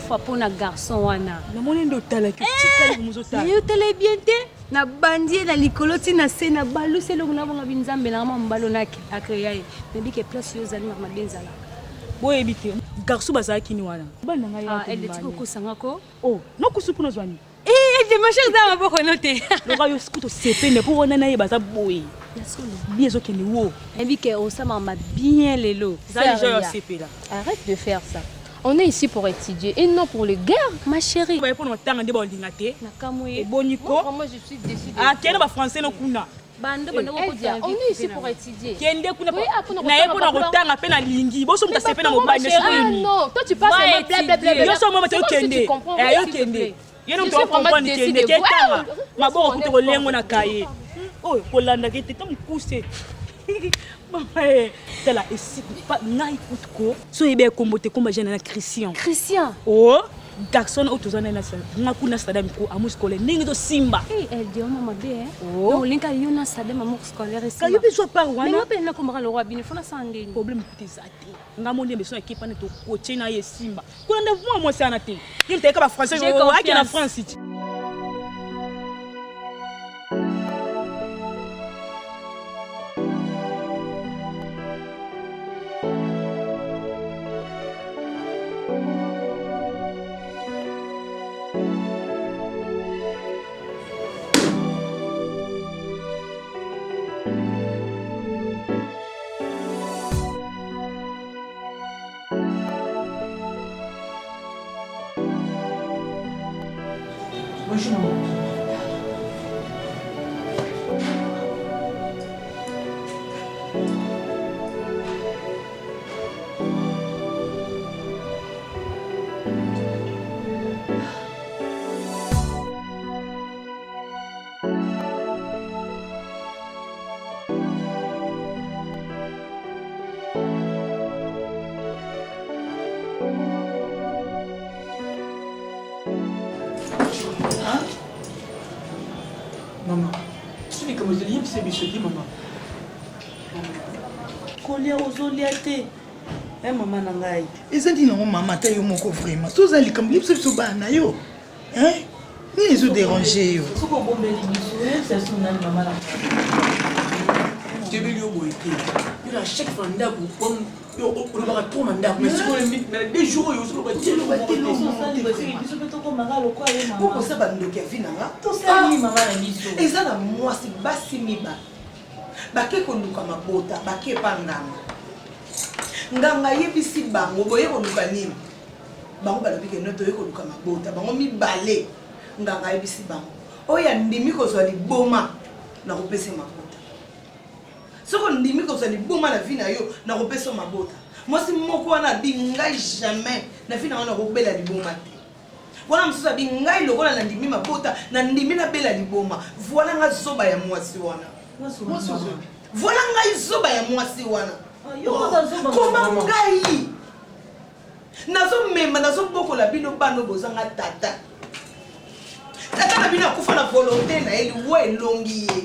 fois mpo na garçon wana. Namoni nde otalaki otikali mozotala. Yo otala bien te. Nabandi ye na likolo ti na se nabalusi eloko nabonga bi nzambe na mwa mobali oyo akreya ye. Nayebi ke place yo ozali makambo mabe ezalaka. Boyebi te garçon bazalaki ni wana. Mobali na ngai Ah, Elde tika okosa nga ko. Oh, nokusu mpo nazwa nini? Eh, Elde ma chère eza maboko no te. Loka yo kutu osepeli mpo wana na ye baza boye. Ya solo. Bi ezokende wo. Nayebi ke osala ma bien lelo. Eza deja yo asepela. Arrête de faire ça. On est ici pour étudier et non pour les guerres, ma chérie. Baye pona matanga nde baolinga te. Nakamwe. Eboni ko. Moi, vraiment, je suis déçue de Ah, kende ba français no kuna. Bande bande Eh, ko Eldia, on est ici pour étudier. Kende kuna Oui, ah, pona na ye kotanga pona bakula. kotanga pe nalingi. Boso muta sepe na mobali Ah non, toi tu passes Va seulement blablabla. étudier. Yo so mama te C'est comme si okende. tu comprends Eh, rien, yo s'il te kende. plaît. Ye no Je to suis vraiment comprendre déçue kende de ke vous. tanga. Ah, Maboko on kutu est kolengo na fort. kaye. Oyo kolandaka ete ta mokuse. Mama eh, tala esika ngai kutu ko. So yebi ekombo te komba jeune na Christian. Christian. Oh, garçon oyo toza naye na nga kuna Sadam ko amour scolaire ndenge tosimba. Eh, Eldia, mama mabe hein. Oh. Donc olinga yo na Sadam amour scolaire esimba. Kayo mpe zwa part wana. Mais nga mpe nakomaka le roi bino, faut nasala ndeni. Problème kutu eza te. Nga mo ndembe so nakepa nde tokotie na ye esimba. Kuna nde mwa mwasi wana te. Ye moto ayeka ba français J'ai ake na confiance. France ti. Bonjour maman. Hein? Maman, soki likambo ezali yebisa biso te mama. Kolia ozolia te. Eh mama na ngai. Eza nini yango mama ata yo moko vraiment. Soki oza likambo yebisa biso bana na yo. Hein? Nini ezo déranger yo? Soki obombeli biso, oyebisa biso nani mama na tebeli yo boye te yo na chaque fois ndako yo olobaka trop na ndako mais sikoyo na deux jours oyo ozoloba te biso mpe tokomaka lokola ye mama. Bokosa bandoki ya vie na nga. Tosali nini mama na biso? Eza na mwasi basi mibale bake koluka mabota bake epa nganga. Nganga ayebisi bango boye koluka nini? Bango balobi ke no toye koluka mabota. Bango mibale nganga ayebisi bango oyo andimi kozwa liboma nakopesa ye mabota. Soki ondimi kozwa liboma na vie na yo nakopesa yo mabota. Mwasi moko wana abi ngai jamais na vie na ngai nakobela liboma te. Wana mosusu abi ngai lokola nandimi mabota nandimi nabela liboma. Voilà nga zoba ya mwasi wana. Voilà ngai zoba ya mwasi wana. yo oza zoba, Koma mama. ngai nazomema nazobokola bino bana oyo bozanga tata. Tata na bino akufa na volonté na ye liwa elongi ye.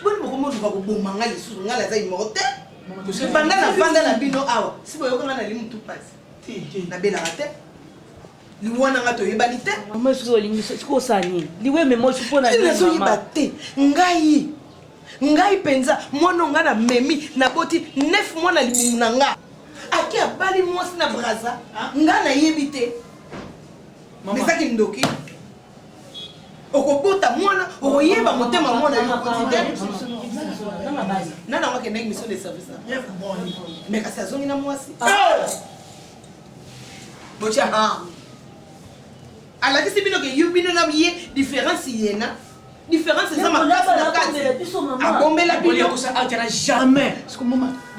Boni bokomoluka koboma ngai lisusu ngai naza immortel. Banda navanda na bino awa si boyoka ngai nali mutu pasi. Nabelaka te. Liwa na ngai toyebani te. Mama soki olingi soki osala nini? Liwa emema osu mpo na nini nazoyeba mama? te ngai ngai mpenza mwana oyo ngai namemi naboti 9 mois na libumu na nga ake abali mwasi na braza ngai nayebi te eza kindoki okobota mwana okoyeba motema mwana yo okoti te nani yango akendaki mission de service na mais kasi azongi na mwasi botya ha alakisi bino ke yo bino na ye différence yena différence eza makasi na kati abombela bino jamais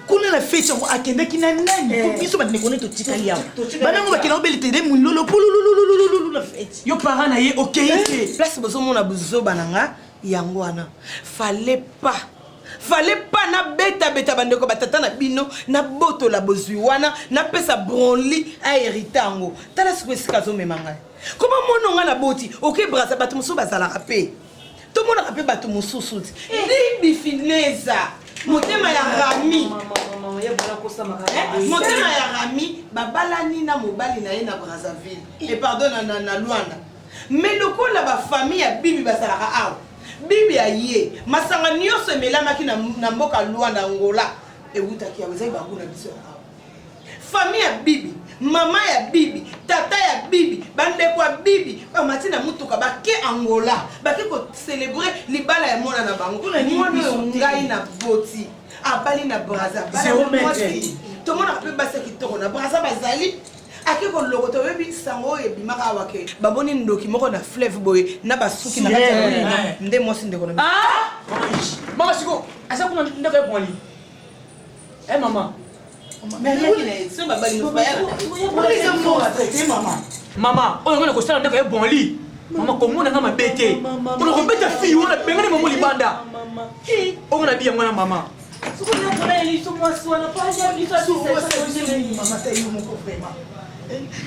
kuna na feti yango akendaki na nani po biso bandeko ne totikali awa banango bakenda kobeli tede mololo pulululululu na feti yo parent na ye okei te place bozomona buzoba na nga yango wana fallait pas fallait pas nabetabeta bandeko batata na bino nabotola bozwi wana napesa bronli aherite yango tala sikoyo esika azomema ngai koma mwana ngai naboti oke braza bato mosusu bazalaka mpe tomonaka mpe bato mosusu ti dibifineza motema ya rami. Motema ya Rami babalani na mobali na ye na Brazzaville et pardon na, na, na Luanda. Mais lokola ba famille ya Bibi bazalaka awa, Bibi aye masanga nyonso emelamaki na, na mboka Luanda, Angola ewutaki awa, ezali bangu na biso ya awa. Famille ya Bibi, mama ya Bibi, tata ya Bibi, bandeko ya Bibi bamati na motuka bake Angola, bake ko celebrer libala ya mwana na bango. Mwana oyo ngai na boti abali na Brazza, mwasi tomonaka mpe basi ya kitoko na Brazza bazali ake kolokota. Oyebi sango oyo ebimaka awa ke bamoni ndoki moko na fleuve boye na basuki na kati ya nde mwasi ndeko na mama siko aza kuna ndako ya bwali. Eh mama. Mama, oyo ngana kosala ndako ya bonli. Mama komona nga mabe te. Pona kobeta fille wana bengani mama libanda. Oyo na biya mwana mama.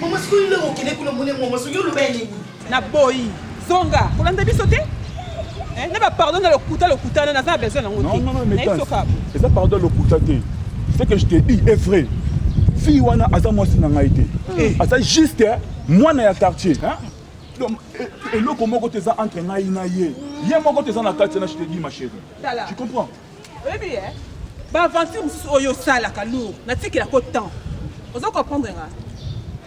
Mama sikoyo ndenge okende kuna omoni mama soki oloba ya nini? Naboyi zonga kolanda biso te. Eh, na bapardon na lokuta lokuta na naza na besoin nango te. Non, non, mais eza pardon lokuta te. Ce que je te dis est vrai. Fille wana aza mwasi na ngai te. Eh. Aza juste mwana ya quartier. Hein? Donc eloko moko te eza entre ngai na ye. Ye moko te eza na kati na je te dis ma chérie. Tu comprends? Oyebi eh? Ba aventure mosusu oyo osalaka lourd natikelako temps. Ozo comprendre nga?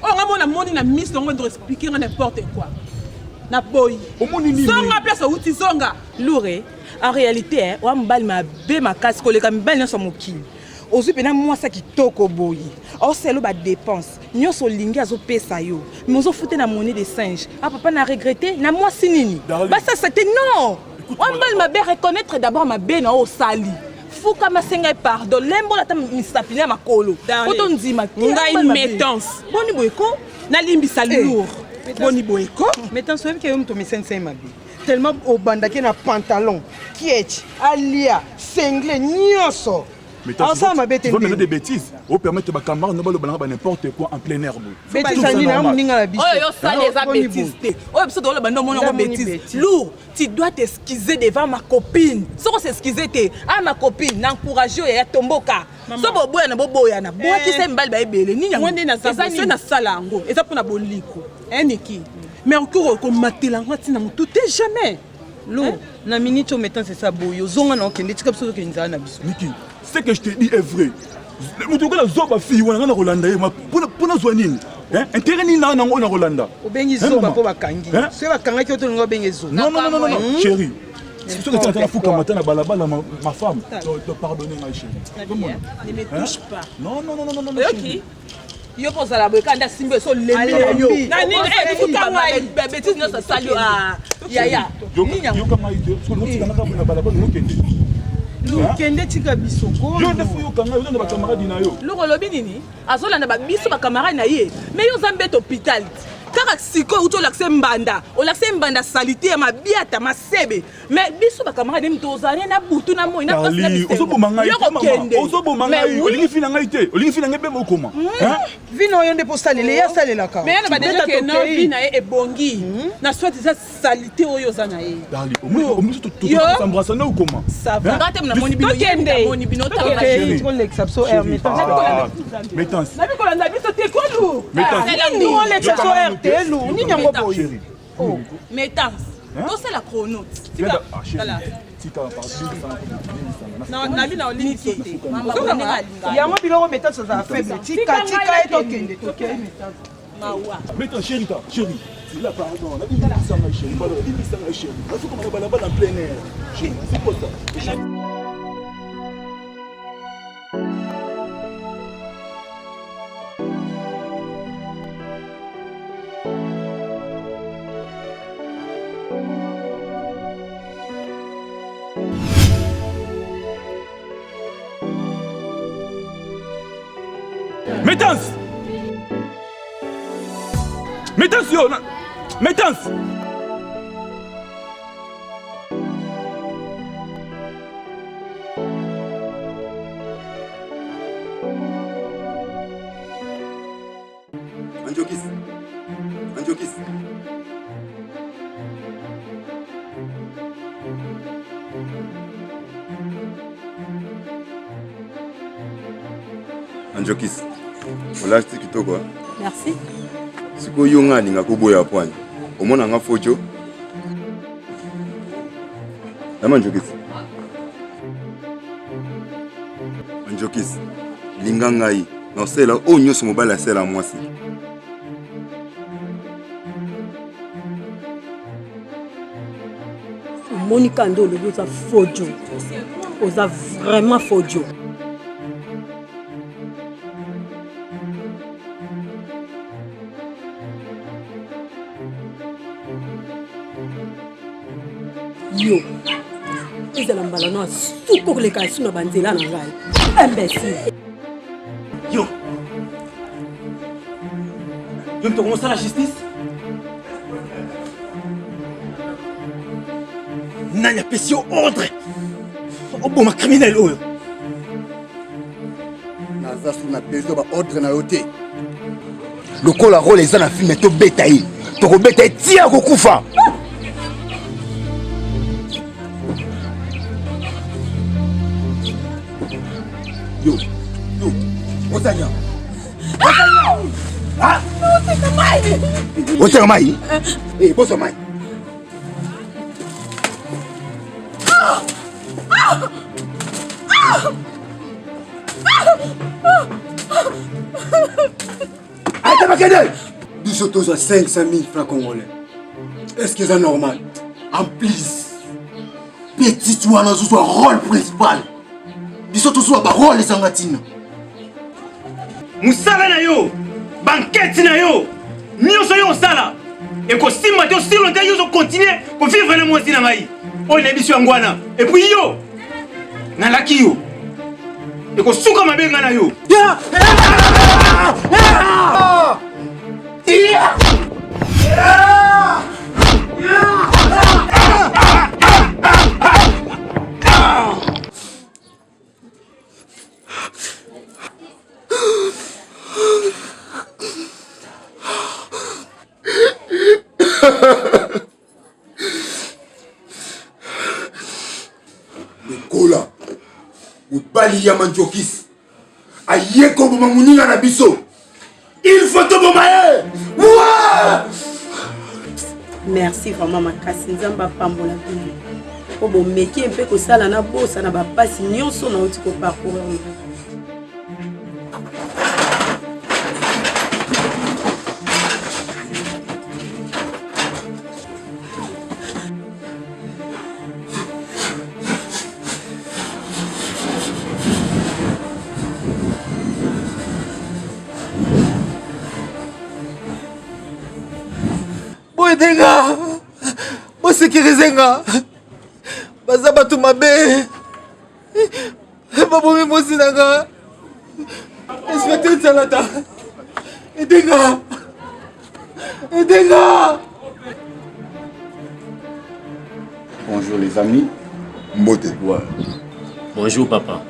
Oyo nga mona moni na miso yango ndo expliquer nga n'importe quoi. Na boyi. Omoni nini? Zonga place outi zonga. Lourd en réalité eh, oa mobali mabe makasi koleka mibali nyonso ya mokili. Ozwi mpena mwasi ya kitoko boye osala ba dépense nyonso olingi azopesa yo mais ozofute na monnaie de singe. Ah papa, na regrette na mwasi nini basasa te. Non, oa mobali mabe, reconnaître d'abord mabe na oyo osali, fukama, senga ye pardon, lembola ata misapi na ya makolo po tondima. Ngai métance. Boni boye ko? Nalimbisa lourd. Boni boye ko? Métance, oyebi ke yo moto omesanisa ye mabe tellement obandaki na pantalon kiech alia sengle nyonso. Asala mabe te. Tu vas me des bêtises opermettre bacamarade no baloba nanga ba n'importe quoi en plein air boye. Bêtise ani na moninga na biso? Oyo yosali eza bêtise te. Oyo biso toloba nde omoni yango bêtise. Lourd, tu dois t'excuser devant ma copine. Soki os'excuse te, ah ma copine, na encourage oyo ya tomboka. So boboyana, boboyana, bwakisa mibali baebele nini yango? Nde naza nasala yango eza mpona boliko eniki mercure okomatela ngo ntina motu te jamais. Lo na minute oyo metance esa boye, ozonga na okende, tika biso tokende nzala na biso. Niki, ce que je te dis est vrai. Moto lokola zoba fille wana, nga na kolanda ye mpo nazwa nini? Intérêt nini na nango oyo na kolanda? Obengi zoba mpo bakangi, soki bakangaki yo tolinga obenge zoba. Non, non, non, non, chérie, soki eza nafukama ata na balabala, ma femme to pardonne ngai, chérie. Ne me touche pas. Non, non, non, non, non. Oyoki yo mpo ozala boye kanda simbi eso olembi na yo na nini futa ngai babetise nyonso asali yo yaya. Yoka ngai te, soki otikanga kaka na balabala, okende. Kende, tika biso. Yo nde fo yoka ngai, oza na bacamarade na yo. Loko olobi nini? Azolanda babiso bacamarade na ye, mais yo oza mbeto hôpital kaka sikoyo uti olakise mbanda, olakise mbanda salite ya mabiata masebe, mais biso bacamarade nde tozala na butu na moi na pasi na bisengo. Ozoboma ngai. Yo kokende. Ozoboma ngai, olingi fi na ngai te, olingi fi na ngai mpe bokoma. Vi na oyo nde mpo osalela ye, asalelaka. Mais yana badeja ke no vi na ye ebongi na soit eza salite oyo oza na ye. Darli, omoni tosambrasa nde okoma. Nga te namoni bino, namoni bino. Olekisa biso Métance. Nabi kolanda biso te kolu. Olekisa biso rtl nini yango boye? Métance, tosala chrono. Nabi na olingi te. Yango biloko métance azala faible, tika, tika ye tokende, tokende. Métance, chérie, ta chérie, là, pardon, nabimisa ngai chérie, pardon, nabimisa ngai chérie, nazokoma na balabala en plein air, chérie, c'est quoi ça? Métance! Métance yo! Métance! Anjokis. Anjokis. Anjokis, olati kitoko. Hein? Merci. Sikoyo yo nga alinga koboya poani. Omona nga fojo. Nama Anjokis. Anjokis, linga ngai. Nasala oyo nyonso mobali asala mwasi. Omoni kaka nde olobi oza fojo. Oza vraiment fojo. Yo ezala mbala no suka okoleka lisusu na banzela na ngai imbécile. Yo yo moto okomosala justice nani apesi yo ordre oboma criminel oyo? Naza su na besoin ba ordre na yo te. Lokola role eza na filme, tobeta ye, tokobeta ye tia kokufa. Yo yo, ozanya oteka mai, bozwa mai. Ata bakende biso tozwa 500 000 francs congolais, est ce que eza normal? En plus petite wana azozwa rôle principal, biso tozwa barole ezanga ntina. Mosala na yo, bankete na yo nyonso yo osala ekosimba te. Osilo te, yo ozokontinue kovivre na mwasi na ngai oyo nayebi biso yango wana. Epuis yo nalaki yo ekosuka mabe ngai na yo. Lokola mobali ya manjokisi aye koboma moninga na biso, il faut toboma ye. Merci vraiment makasi. Nzambe apambola bino mpo bomeki mpe kosala na bosa na bapasi nyonso nauti koparcourir. Boyede nga, bosekirize nga, baza bato mabe, babomi mwasi na nga. Inspecteur Tsalata, ede nga, ede nga. Bonjour les amis. Mbote. Ouais. Bonjour papa.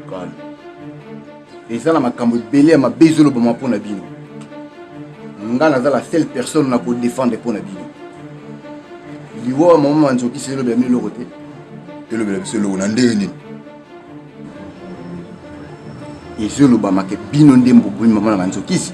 Calme. Eza na makambo ebele ya mabe ezolobama mpo na bino. Nga naza la seule personne na kodefendre mpo na bino. Liwa ya mama Manzokisi elobela bino eloko te? Elobela biso eloko na ndenge nini? Ezolobama ke bino nde mbobomi mama na Manzokisi.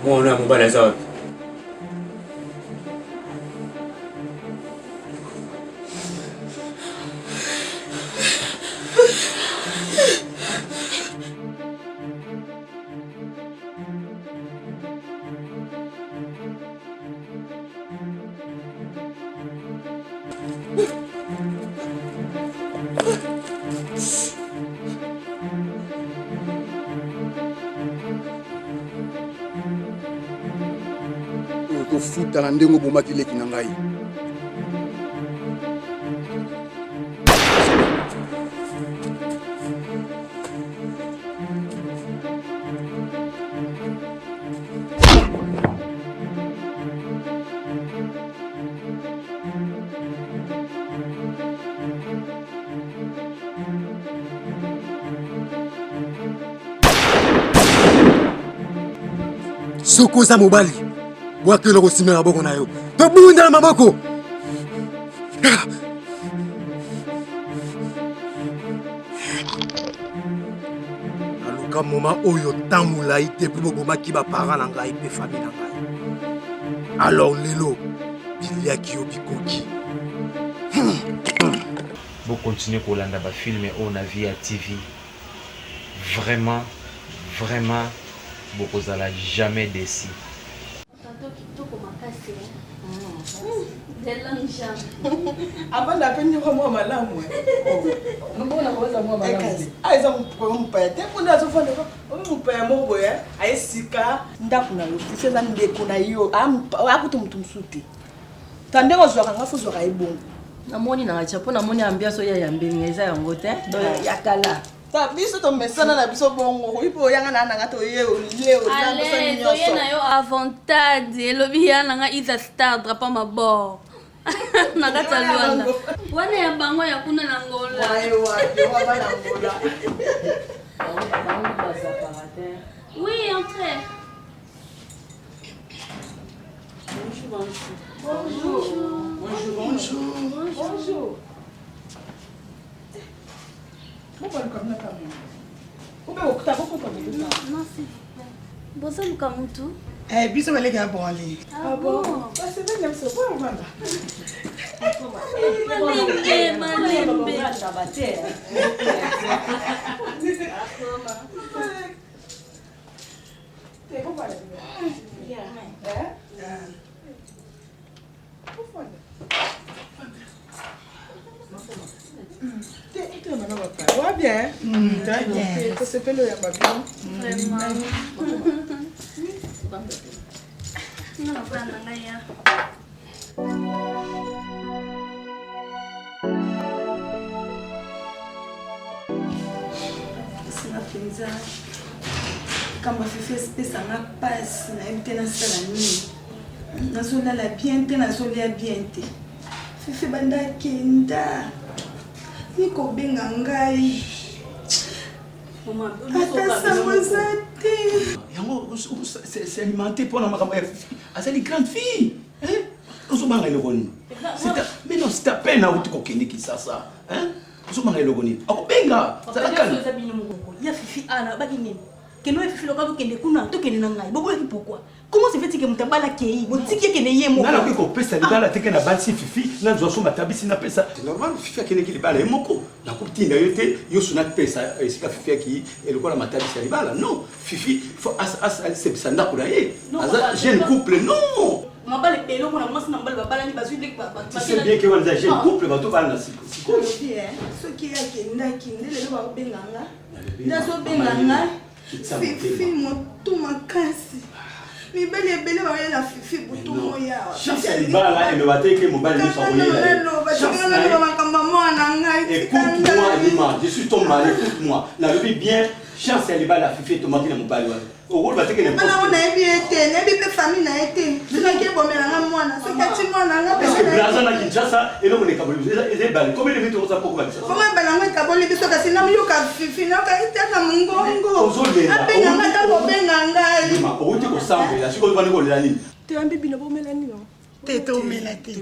Mwana ya mobali aza wapi? Okofuta na ndenge obomaki leki na ngai. Soki oza mobali, bwaka eloko nsima ya maboko na yo. Tobunda na maboko. Naluka moma oyo temps molai depuis bobomaki baparent na ngai mpe famille na ngai. Alors lelo biliaki yo bikoki. Bo continuer kolanda ba film oyo na vie ya TV vraiment vraiment bokozala jamais desi. Tonton kitoko makasi hein. De longue jambe. Avanda pe nyoka mwa malamu. Mbona koza mwa malamu. Ah eza mopaya te kuna azofanda oyo mopaya moko boye aye sika ndako na yo fifi eza ndeko na yo akutu motu mosusu te ta ndenge ozwaka nga fo ozwaka ye bongo namoni na ngatia mpo namoni ambiance oyo ya yambeli nga eza yango te donc ya kala Ta biso tomesana na biso bongo okoki mpe oyanga na nanga toye olie oye na yo avantade elobi ya nanga isa star drapeau mabor na kati ya Luanda wana ya bango ya kuna na Angola oui entrez bonjour bonjour bonjour bonjour bonjour bozoluka mutu eh, biso baleki ya branle ah malembe malembe Wa bien. Très bien. Tosepeli oyamba bino. Vraiment. Nga na na ngai ya. Esika mpenza likambo ya fifi espesanga mpasi nayebi te nasala nini nazolala bien te nazolia bien te Fifi banda akenda ni kobenga ngai ata sango eza te. Yango c'est alimenté mpo na makambo ya Fifi azali grande fille ozobanga eloko nini mais non c'est à peine auti kokende Kinshasa ozobanga eloko nini akobenga zala calme ya Fifi ana baki nini kende oyo Fifi loka tokende kuna tokende na ngai boboyaki pourquoi Comment se fait-il que moto abala kei botiki ekende ye moko? Nga nakoki kopesa libala te ke na balisi Fifi nazwa so matabisi napesa. C'est normal Fifi akendeki libala ye moko nakotinda yo te yo so napesa esika Fifi akei lokola matabisi ya libala non Fifi faut asepisa ndako na ye aza jeune couple non mabala ebele omona mwasi na mobali babalani bazwi leki Tu sais bien que wana eza jeune couple bato bala na sikoyo. Soki ye akendaki nde lelo bakobenga nga nde azobenga ngai Fifi motu makasi mibali ebele bayela fifi butu moya chance ya libala eloba te ke mobali nyonso akoyela ye makambo ya mwana ngai écoute-moi Lima je suis ton mari écoute-moi nalobi bien chance ya libala fifi etomaki na mobali wana okoloba te ke mwana ngo nayebi ye te nayebi mpe famille na ye te soki ebomela nga mwana soki ati mwana nga Est-ce que Brazza na Kinshasa eloko na ekaboli biso eza ebale combien de minutes okoza poko ba Kinshasa bongo ebale yango ekaboli biso kasi nayoka fifi nayoka etaka mongongo abenga nga ntango obenga ngai owuti kosambela sikoyo obandi kolela nini toyambi bino bomela nini te tomela te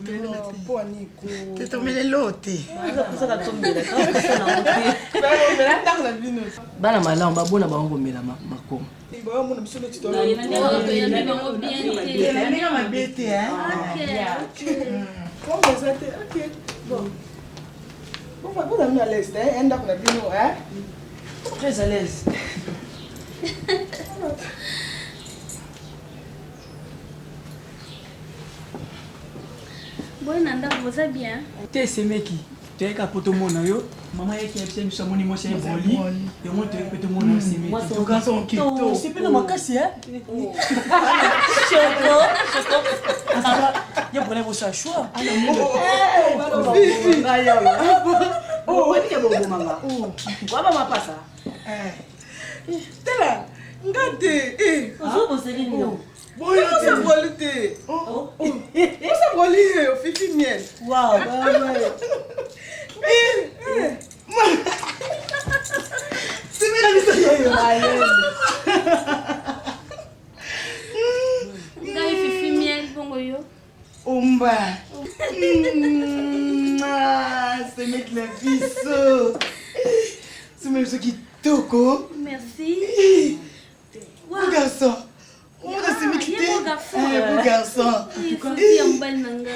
te tomela eloo te bana malamu babona bango komela makoma ndenge mabe te eza te ok bon bozala bino à l'aise te ndako na bino très à l'aise boye na ndako boza bien te semeki toyaka mpo tomona yo mama yaki yebisa biso amoni mwasi ya eboli yango toyaki mpe tomona yo semekisepela makasi ye mpona bosa choix bobomanga waba mapasa tala nga te ozoboseli nini osaboli te osaboli fifi miel Wow. Simela biso yeyo. na biso. Sima biso kitoko. Merci. Beau garçon. Omona semeki te. Ye beau garçon. Eh, beau garçon. Soki ya mobali na ngai.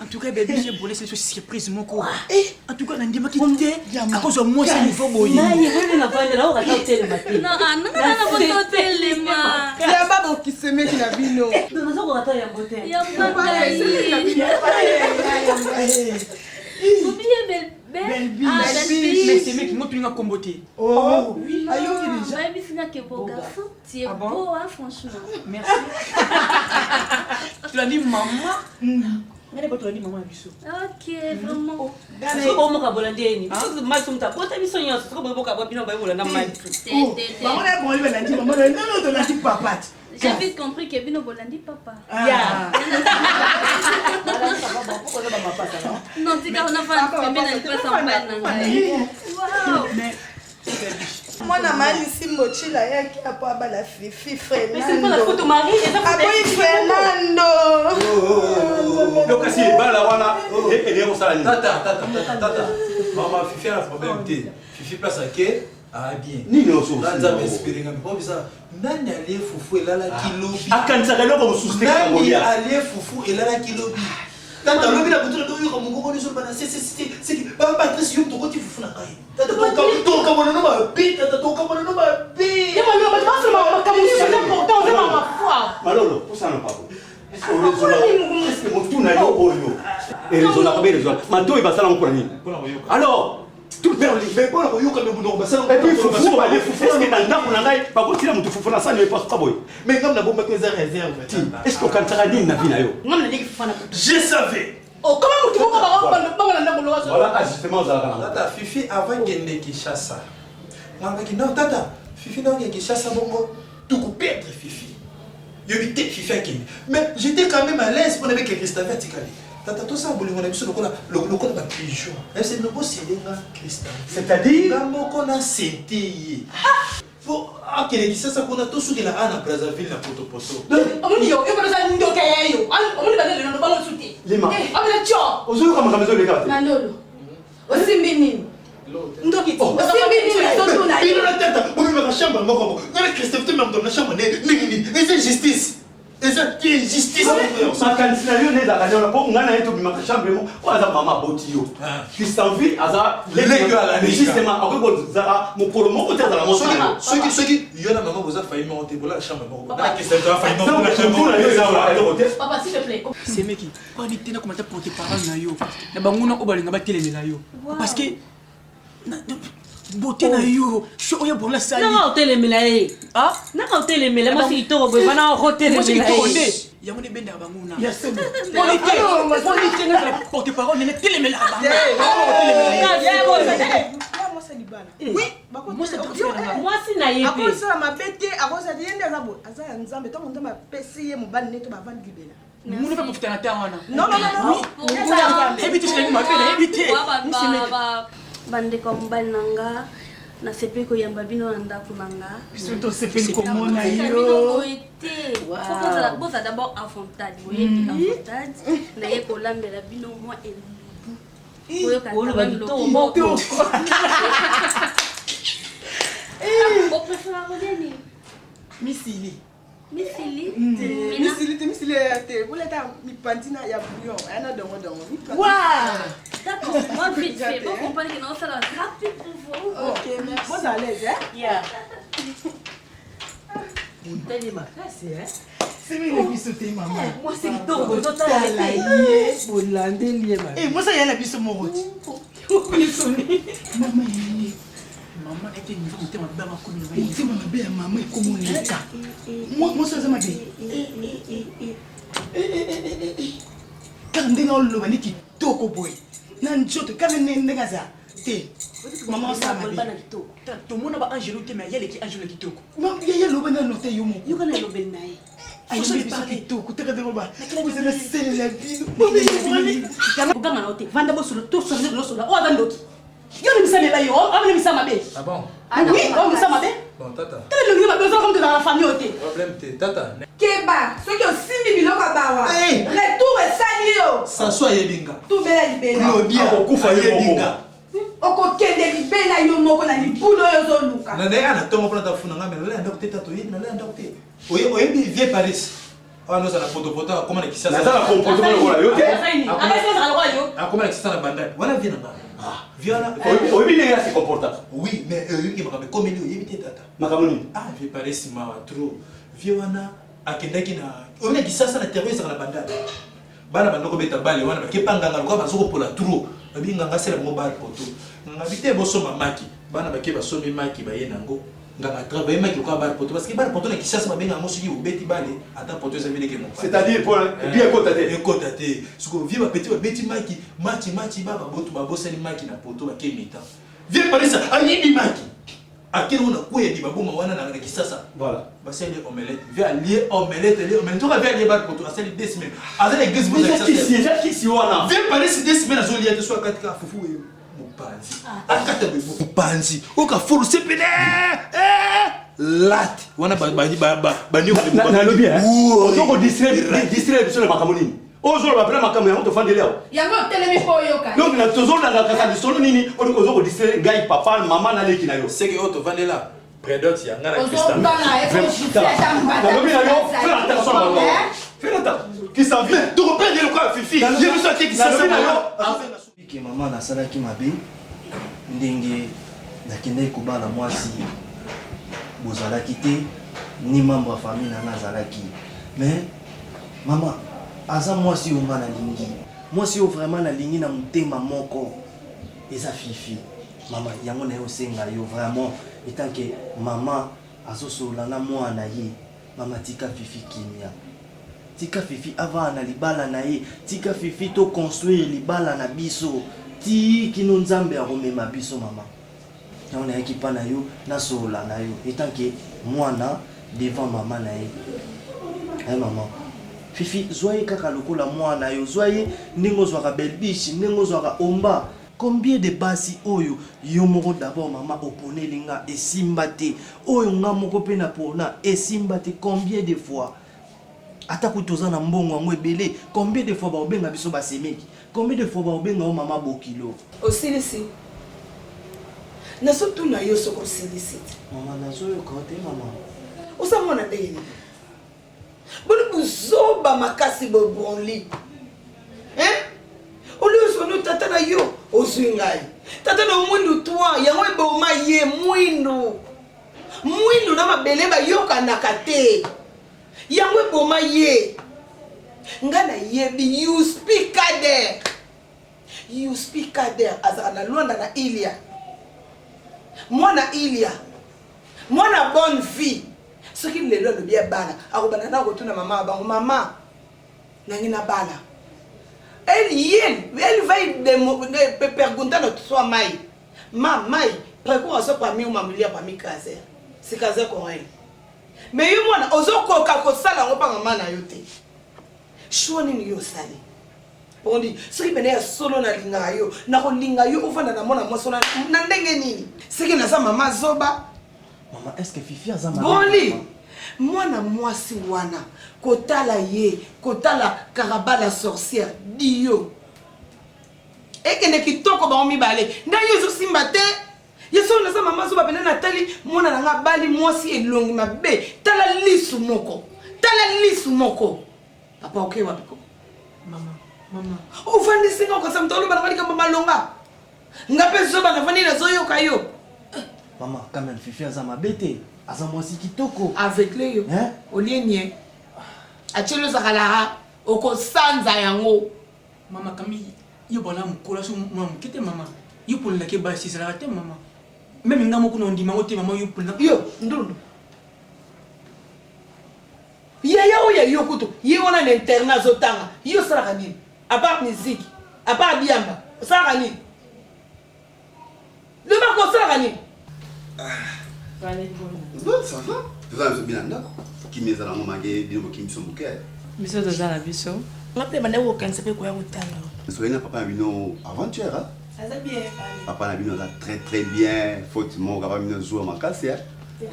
En tout cas, baby, j'ai brûlé cette surprise moko. En tout cas, nandimaki te akozwa mwasi ya niveau boye. Non, ah, nanga na boto telema. Yamba bokisemeki na bino. Yamba ngai. Obiye bel bel. Ah, belle Mais semeki ngo tulinga kombo te. Oh, Oui, ayoki déjà. Bayebisi nga ke beau garçon, tu es Ah bon beau, hein, franchement. Merci. Tolandi mama. Ngai nde tolandi mama na biso. Ok, vraiment. Soki bomokabola ndeni maiso moto abota biso nyonso soki bomokabola bino bayebolanda mai Te, te, te. Bango na bango balandi mama na non non tolandi papa. J'ai vite compris que bino bolandi papa. Yeah. Non, tika on a pas pembeni na lipasa mobali na ngai. Wow. mwana malisi mochila ayaki apo abala fifi Mais c'est pas la faute au mari, eza faute ya aboyi fifi fernando yo kasi ebala wana eleye kosala nini Tata, tata, tata, tata. Mama Fifi a problème te. Fifi place ake ah bien. Nini ozo- Na nzambe inspiré nga mpo bisa nani alie fufu elalaki lobi. Akanisaka eloko mosusu te kaka Nani kolia. alie fufu elalaki lobi. Tata lobi na butu na toyoka mongongo nyonso bana se se se se ba Patrice yo tokoti fufu na ngai. Tata tokamona no mabe tata tokamona no mabe. Ye malolo, bato basala makambo mosusu eza important, oza mama foi. Malolo, pusana pako. Est-ce que motu na yo oyo erezonaka be erezonaka matoi basala ngo mpona nini alors tout mais mpona koyoka me monoko basala et puis fufu balie fufu est-ce que na ndako na ngai bakotila motu fufu na sani epasuka boye mais ngam nabombaki eza réserve ti est ce que okanisaka nini na vie na yo Ngam naleki fufu na je savais Oh, comment motu moko bango na ndako loka voilà ajustement ozalaka nango tata fifi avant kende kinshasa nalobaki non tata fifi naokende kinshasa bongo tokoperdre fifi yobi te fifi akende mais j'étais quand même à l'aise mpona beke christave atikali tata tosala bolingo na biso lokola lokola bapigeon nayebisa bino boselenga christave c'est-à-dire nga moko nasente ye po akende kinshasa kuna tosukela a na brazzaville na potopoto Omoni yo, yo oza ndoka ya yo. Omoni bana lelo bango mosusu te. Lima. Omoni tio. ozoyoka makambo ezoleka te Malolo. Osimbi nini? Ndoki ti. Osimbi nini ozotuna bino ye? na tata bomemaka chambre moko moko nga na christophe tomemaka na chambre ndenge nini eza justice eza te justice makanisi na yo nde ezalaka nde wana mpo ngai na ye tobimaka chambre mo oyo aza mama aboti yo christanville aza Leki oyo alandi. justement akoki kozala mokolo moko te azala mwasi na yo. soki soki yo na mama boza fayi moko te bolala chambre moko na christophe toza fayi moko na chambre Motu na yo eza eloko te Papa, s'il te plaît. Semeki, kwani tena komata porte parole na yo. Na banguna oyo balinga batelemela yo. Parce que beauté na yo, sho oyo bonla sali. nanga otelemela ye Ah, nanga otelemela mwasi kitoko boye bana mwasi okotelemela kitoko ye nde. Yango nde ebendaka banguna. Ya solo. Poni te, poni te nazala porte parole nene telemelaka bango. Otelemela ye. Mwasi libala. Oui, mwasi ya nga. Mwasi na ye pe. Akosala mabe te, akosala te ye nde aza boye, aza ya Nzambe. Ntango Nzambe apesi ye mobali nde to bavandi libela. Munu mpe profita na ntango wana. Non, non, non, non. Oui. Nayebi te soki nayebi mabe, nayebi te. Misemeki. Bandeko ya mobali na nga nasepeli koyamba bino na ndako na nga Biso tosepeli komona Nakotika yo. bino boye te Faut bozala- bozala d'abord avantade boyebi avantade naye kolambela bino mwa elubu boyoka oloba quand même kitoko loboko. moko. Bopréférera kolia nini Misili. misili Te, misili te, misili ya te. Boleta mipanzi na ya bouillon, aya na dongo dongo. Mipanzi. D'accord, moi vite fait, bon comprendre que non, ça va rapide pour vous. Ok, merci. Boza à l'aise, hein? Yeah. Tali makasi eh? Semeki na biso te mama. Mwasi kitoko boye totala Tala ye. ye. Bolandeli ye mabe. Eh, mwasi aya na biso moko ti. Mama ye. Mama na ye te niveau motema mabe makomi na ngai. Motema mabe ya mama ekomoneka. Mwasi aza mabe. Kaka ndenge oloba nde kitoko boye. Na nzoto kaka ndenge aza te. Mama osala mabe. Bana kitoko. Tomona ba angelo te mais ayeleki angelo ya kitoko. Yaya loba nano te yo moko. Yoka na elobeli na ye. Ayembi biso kitoko teka ndenge oloba. Ozala selela bino. Koganga na yo te vanda bosolo tosolo nde tozosola oyo aza ndoki. Yo limisa meba yo, o limisa mabe. Ah bon? Oui, o limisa mabe. Bon tata. Tala elongi mabe ozala comme tozala na famille oyo te. Problème te tata. Keba, soki osimbi biloko ya bawa, retour esali yo. Sassou ayebi nga. Tubela libela. Claudia akokufa ayebi nga. Okokende libela yo moko na libulu oyo ozoluka. Na naye na tongo mpona tafuna nga mais nalala ndako te tata oyebi nalala ndako te. Oyebi vieux Paris. Wana ozala potopoto akoma na Kisasa. Naza na comportement lokola yo te. Akoma na Kisasa na bandani. Wana vieux na nga. Vieux wana. Oyebi ndenge ase comportaka. Oui, mais oyebi makambo ekomeli oyebi te tata. Makambo nini? Ah, vieux Paris mawa trop. Vieux wana akendaki na oyebi na Kisasa na terrain ezalaka na bandani. Bana banda kobeta bale wana bake pa nganga lokola bazo kopola trop. Babi nganga asala bango bar poto. Nganga bi te bosomba maki. Bana bake basombi maki baye nango. Nganga travaille maki lokola bar poto parce que bar poto na Kinshasa babenga yango soki obeti bale ata poto eza bileke mopanzi. C'est-à-dire pour bien ekota te. Ekota te. Siko vie ba petit babeti maki match match ba babotu babosani maki na poto bake mi-temps. Vieux Parisa ayibi maki. Akende kuna kweya di baboma wana na Kisasa. Voilà. Basali omelette. Vieux alie omelette, alie omelette. Nzoka vieux alie bar poto asali deux semaines. Aza na église Eza kisi, eza kisi wana. Vieux Parisa deux semaines azolia te so akati kaka fufu oyo mopanzi. Akata boye mopanzi. Oka fulu sepele. Eh! Late. Wana ba ba ba ba ba Nalobi hein. Ozoko distraire distraire biso na makambo nini? Ozoloba mpe na makambo yango tofandeli awa. Yango otelemi mpo oyoka. Donc na tozolanda kaka lisolo nini ozo ko distraire ngai papa mama na leki na yo. Seke oyo tovandela predote ya ngai na Christian. Ozobanga ekojufle ata mbata. Nalobi na yo faire attention na bango. Faire attention. Qui s'en vient. Tokoperdre lokola Fifi. Ye biso ateki sasa na yo. Ke mama nasalaki mabe ndenge nakendaki kobala mwasi bozalaki te ni membre ya famille na nga azalaki mais mama aza mwasi oyo nga nalingi mwasi oyo vraiment nalingi na motema moko eza Fifi mama yango naye osenga yo vraiment etant que mama azosolola na mwana ye mama tika Fifi kimia Tika Fifi avanda na libala na ye, tika Fifi to construire libala na biso tii kino Nzambe akomema biso mama. Yango nayaki pa na yo nasolola na yo etant que mwana devant mama na ye. Hein maman. Fifi zwa ye kaka lokola mwana yo, zwa ye ndenge ozwaka Belbiche, ndenge ozwaka Omba. Combien de basi oyo yo moko d'abord mama oponeli nga esimba te, oyo nga moko pe na pona esimba te combien de fois? Ata kutu toza na mbongo yango ebele, combien de fois bakobenga biso ba semeki? Combien de fois bakobenga yo mama bokilo? Osilisi? Nazo tuna yo soki osilisi te. Mama nazo yoka yo te mama. Oza mwana ndenge nini? Boni buzoba makasi boye Bronly. Hein? Olie ozwa no tata na yo, ozwi ngai. Tata na yo mwindu toi, yango eboma ye mwindu. Mwindu na mabele bayokanaka te. Yango eboma ye. Nga nayebi Youspi Kader. Youspi Kader azalaka na Luanda na Ilia. Mwana Ilia. Mwana bonne vie. Soki lelo alobi abala, akobanda na kotuna mama wa bango, mama nangi nabala. Elle, elle, elle va perguntar na sua mãe. Ma, mãe, procura só para mim uma mulher para me casar. Se casar com elle. Mais yo mwana ozo koka kosala yango pa mama na yo te. Choix nini yo osali? Bondi, soki pene ya solo nalingaka yo, nakolinga yo ofanda na mwana mwasi wana na ndenge nini? Seke naza mama zoba. Mama, est-ce que Fifi aza mabe? Boli, mwana mwasi wana kotala ye, kotala Karabala sorcière, Dio. Ekende kitoko bango mibale. Nde yo ezosimba te. Ye solo naza mama zoba pena natali mwana na nga abali mwasi elongi mabe tala lisu moko tala lisu moko papa oke wapi ko mama mama ofandisi nga okosa moto oloba nanga likambo malonga nga mpe zoba nafandi nazoyoka yo mama quand même fifi aza mabe te aza mwasi kitoko aveugle yo olie nie atieli ozakalaka okosanza yango Mama Camille, yo bana mukolo aso mwana moke te mama. Yo polelaki basi ezalaka te mama. Meme nga moko na ndima ngo te mama yo polela. Yo ndundu. Yaya oyo ya yo kutu ye wana na internat azotanga yo osalaka nini? À part musique, à part diamba, osalaka nini? Loba ko osalaka nini? Bon, ça va. Toza na biso bina ndako. Kimia eza nango mange bino bokimi biso moke. Biso toza na biso. Nga mpe bandaki kokanisa mpe koya kotala. Soyez na papa na bino avant-hier, hein? Aza bien. Papa na bino aza très très bien. Faute moko papa bino zuwa makasi hein.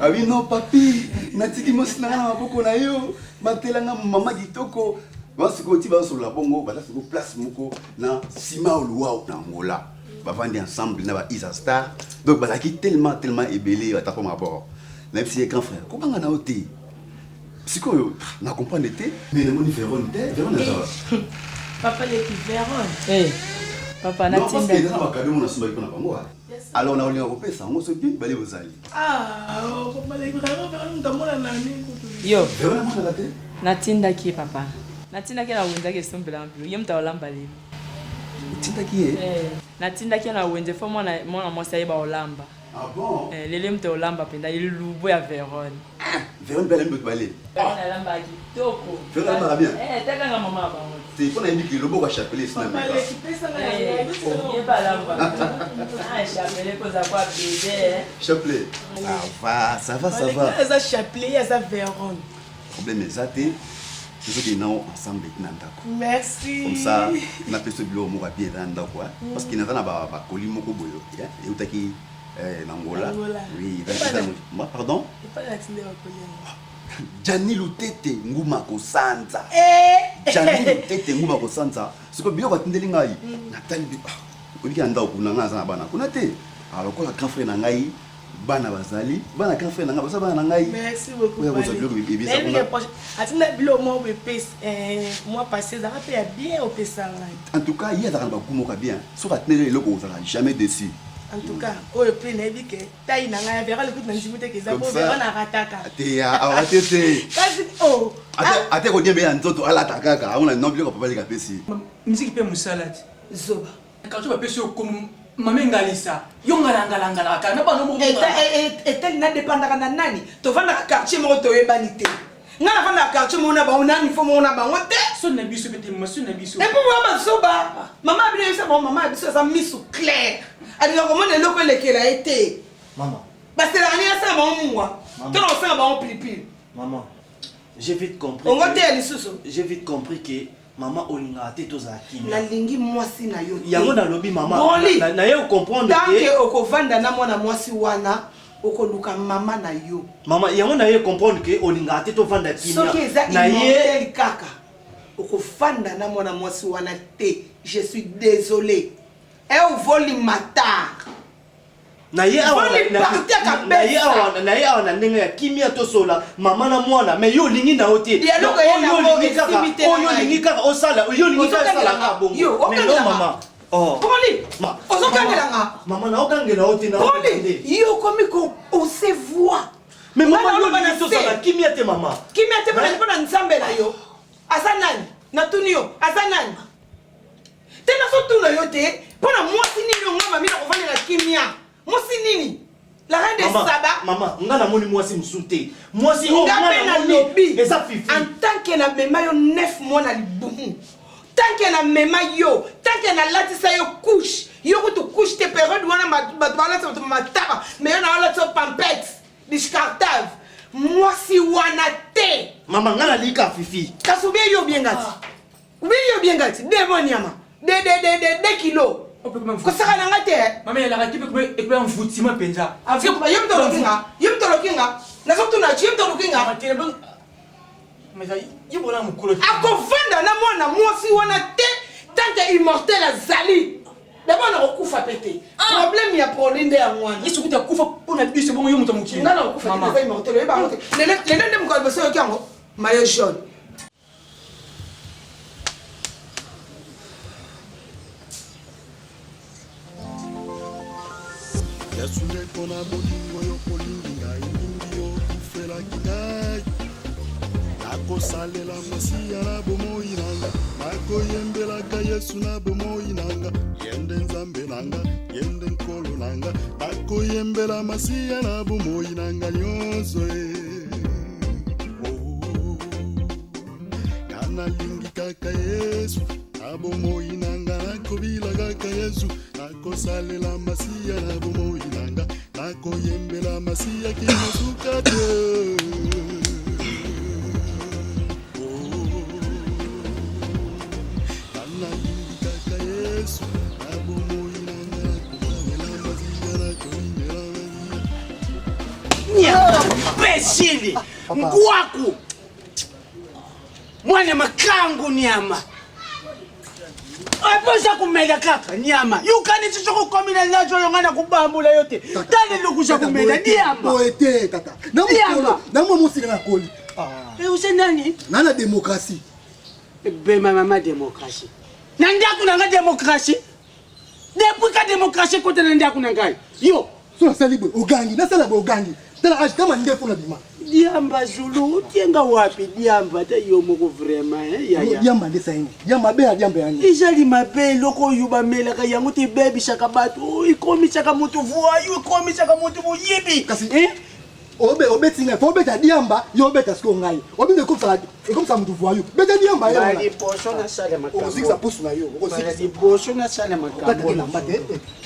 Abi non papi, natiki mwasi na nga na maboko na yo, batela nga mama kitoko. Ba sikoyo ti bazosolola bongo, baza sikoyo place moko na Simao Luau na Angola. Bavandi ensemble na ba Isa Star. Donc bazalaki tellement tellement ebele batako mabor. Nayebisi ye grand frère, kobanga na yo te. Sikoyo na comprendre te, mais namoni Verone te, Verone aza wapi? Papa leki Verone. Eh, papa Non, parce que eza na ba cadeau moko nasombaki mpo na bango. Alors nakolinga kopesa yango soki bino mibale bozali. Ah, oh, papa leki vraiment Verone moto amona nani kutu. Yo. Verone amonaka te? Natindaki ye papa. Natindaki ye na wenze ake esombela nga biloko. Ye moto akolamba lelo. Otindaki ye? Eh, natindaki ye na wenze fo mwana mwana mwasi ayeba kolamba. Ah bon? Eh, lelo ye moto akolamba mpenza elubu ya Verone. Verone mpe alambi bato bale. Verone alambaka kitoko. Verone alambaka bien? Eh, taka nga mama ya bango. Te, mpo nayebi ke loboko ya chapelet esi na meka. Eh, ye mpe alambaka. Ah, chapelet koza kwa bebe. Chapelet. Ça va, ça va, ça va. Aza chapelet, ye aza Verone. Problème eza te. tozokende nango ensemble na ndako. Merci. Comme ça, napesa biloko moko ya bien eza na ndako. Parce que naza na bakoli moko boye eutaki na Angola. Oui, moi pardon. Gianni Lutete nguma kosanza. Gianni Lutete nguma kosanza. Siko biloko atindeli ngai natali obiki na ndako kuna ngai naza na bana kuna te. Alors lokola grand frère na ngai bana bazali bana grand frère na ngai baza bana na ngai. Merci beaucoup. Oya kozwa biloko ebisa kuna. Atinda biloko moko epesi moi passé ezalaka mpe ya bien opesa ngai. En tout cas ye azalaka na bagout moko ya bien. Soki atindeli eloko ozala jamais déçu. En tout cas oyo mpe nayebi ke taille na ngai ya Vera lekuti na ndimi te ke eza po Vera na rataka. Te arate te. Kasi oh. Ate kodiembe ya nzoto alata kaka amona non biloko papa leka apesi. Miziki mpe mosala te. Zoba. Quartier bapesi yo kombo mama engalisa yo ngalangalangalaka kaka na bana moko etali na dependaka na nani tovandaka quartier moko toyebani te ngai navandaka quartier moko na bango na niveau moko na bango te soni na biso mpe te mama soni na biso epuis boya bazoba mama ya bino yebisa bango mama ya biso aza misu claire alingaka komona eloko elekela ye te Mama. baselaka nini asala bango mungwa to na kosala bango pilipili Maman, j'ai vite compris. Ongo te ya lisusu. J'ai vite compris que maman olingaka te tozala kimia. Nalingi mwasi na yo te. Yango nalobi mama. Boli. Na ye comprendre Tant que okovanda na mwana mwasi wana okoluka mama na yo. Mama yango na ye comprendre que olingaka te tovanda kimia. Soki eza immortel kaka okofanda na mwana mwasi wana te. Je suis désolé. Eu vou lhe matar. Na ye awa na ye awa na ye awa na ndenge ya kimia tosola mama na mwana mais yo olingi na yo te oyo olingi kaka osala yo olingi kaka osala kaka bongo mais non mama Oh. Poli, ozokangela nga. Mama na okangela yo te na. Poli, yo okomi ko ose voix. Mais mama yo olingi tosala kimia te mama. Kimia te pona pona Nzambe na yo. Aza nani? Natuni yo, aza nani? Te nazotuna yo te mpo na mwasi nini yo nga mami nakovandela kimia mwasi nini la reine de saba mama nga namoni mwasi mosusu te mwasi oyo nga mpe nalobi eza fifi en tant que namema yo 9 mois na libumu tant que namema yo tant que nalatisa yo couche yo kutu couche te periode wana bato balatisa bato mataba mais yo naolatisa yo pampete discartave mwasi wana te mama nga nalika fifi kasi obie yo obienga ti Oui yo bien ngati de bon nyama de de de de de kilo kosaka na nga te mama elaka te mpe ekoya mvutima mpenza yo moto oloki nga yo moto oloki nga nazotuna yo moto oloki nga akovanda na mwana mwasi wana te tant que immortel azali d'abord nakokufa mpe te problème ya produit nde yango wana yesu kuta akufa mpo na biso bongo yo moto ya mokili nga nakokufa te eza immortel oyeba yango te lelo nde mokolo liboso oyoki yango mayo jaune Yesu nde mpona bolingo yo olingi ngai mingi yo okufelaki ngai nakosalela masiya na bomoi nanga nakoyembelaka yesu na bomoi nanga ye nde nzambe nanga ye nde nkolo nanga nakoyembela masiya na bomoi nanga nyonso e nalingi kaka yesu na bomoi nanga nakobila kaka yesu nakosalela masiya na bomoi nanga nakoyembela masiya kino suka te nalingi kaka yesu na bomoi nanga. Imbécile! Ngwaku! Mwana makangu nyama! Eposa kumela kaka nyama. Yokanisi soki okomi na lazo oyo ngai nakobambola yo te. Tala eloko oza komela diamba. Boye te tata. Na mokolo, na mwa mosika nakoli. Eh, oza nani? Na na démocratie. Bema mama démocratie. Na ndako na ngai démocratie. Depuis ka démocratie ekota na ndako na ngai. Yo. So nasali boye ogangi, nasala boye ogangi. Tala age kama ndefu na bima. Diamba Zulu, otienga wapi diamba ata yo moko vraiment eh, yaya. Diamba nde saini. Diamba mabe ya diamba yani. Ezali mabe eloko oyo bamelaka yango te ebebisaka bato, ekomisaka moto voyou, ekomisaka moto moyibi. Kasi eh? Obe obeti ngai, faut obeta diamba, yo obeta siko ngai. Obeta ekomisaka ekomisaka moto voyou. Beta diamba ye wana. Liboso nasala makambo. Okozikisa pusu na yo, okozikisa. Liboso nasala makambo. Tata elamba te.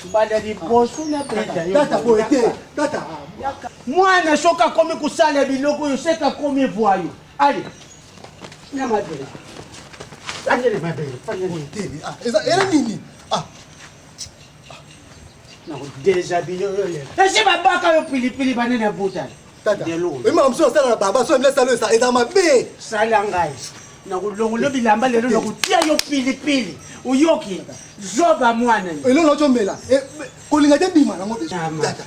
Mbala liboso nabeta yo. Tata boye te. Tata. Mwana soki akomi kosala biloko oyo seke akomi voyou. Ale. Na mabele. Andele mabele. Boye te. Ah, eza ela nini? Ah. Nakodeshabille oyo lelo. Esi babaka yo pilipili banene ya butala. Tata. Oyemaka mosusu asala na baba, soki amila sala oyo eza mabe. Sala ngai. Nakolongola bilamba lelo nakotia yo pilipili. Oyoki? Zoba mwana. Eloko nazomela. Kolinga te bima nango deja. Tata.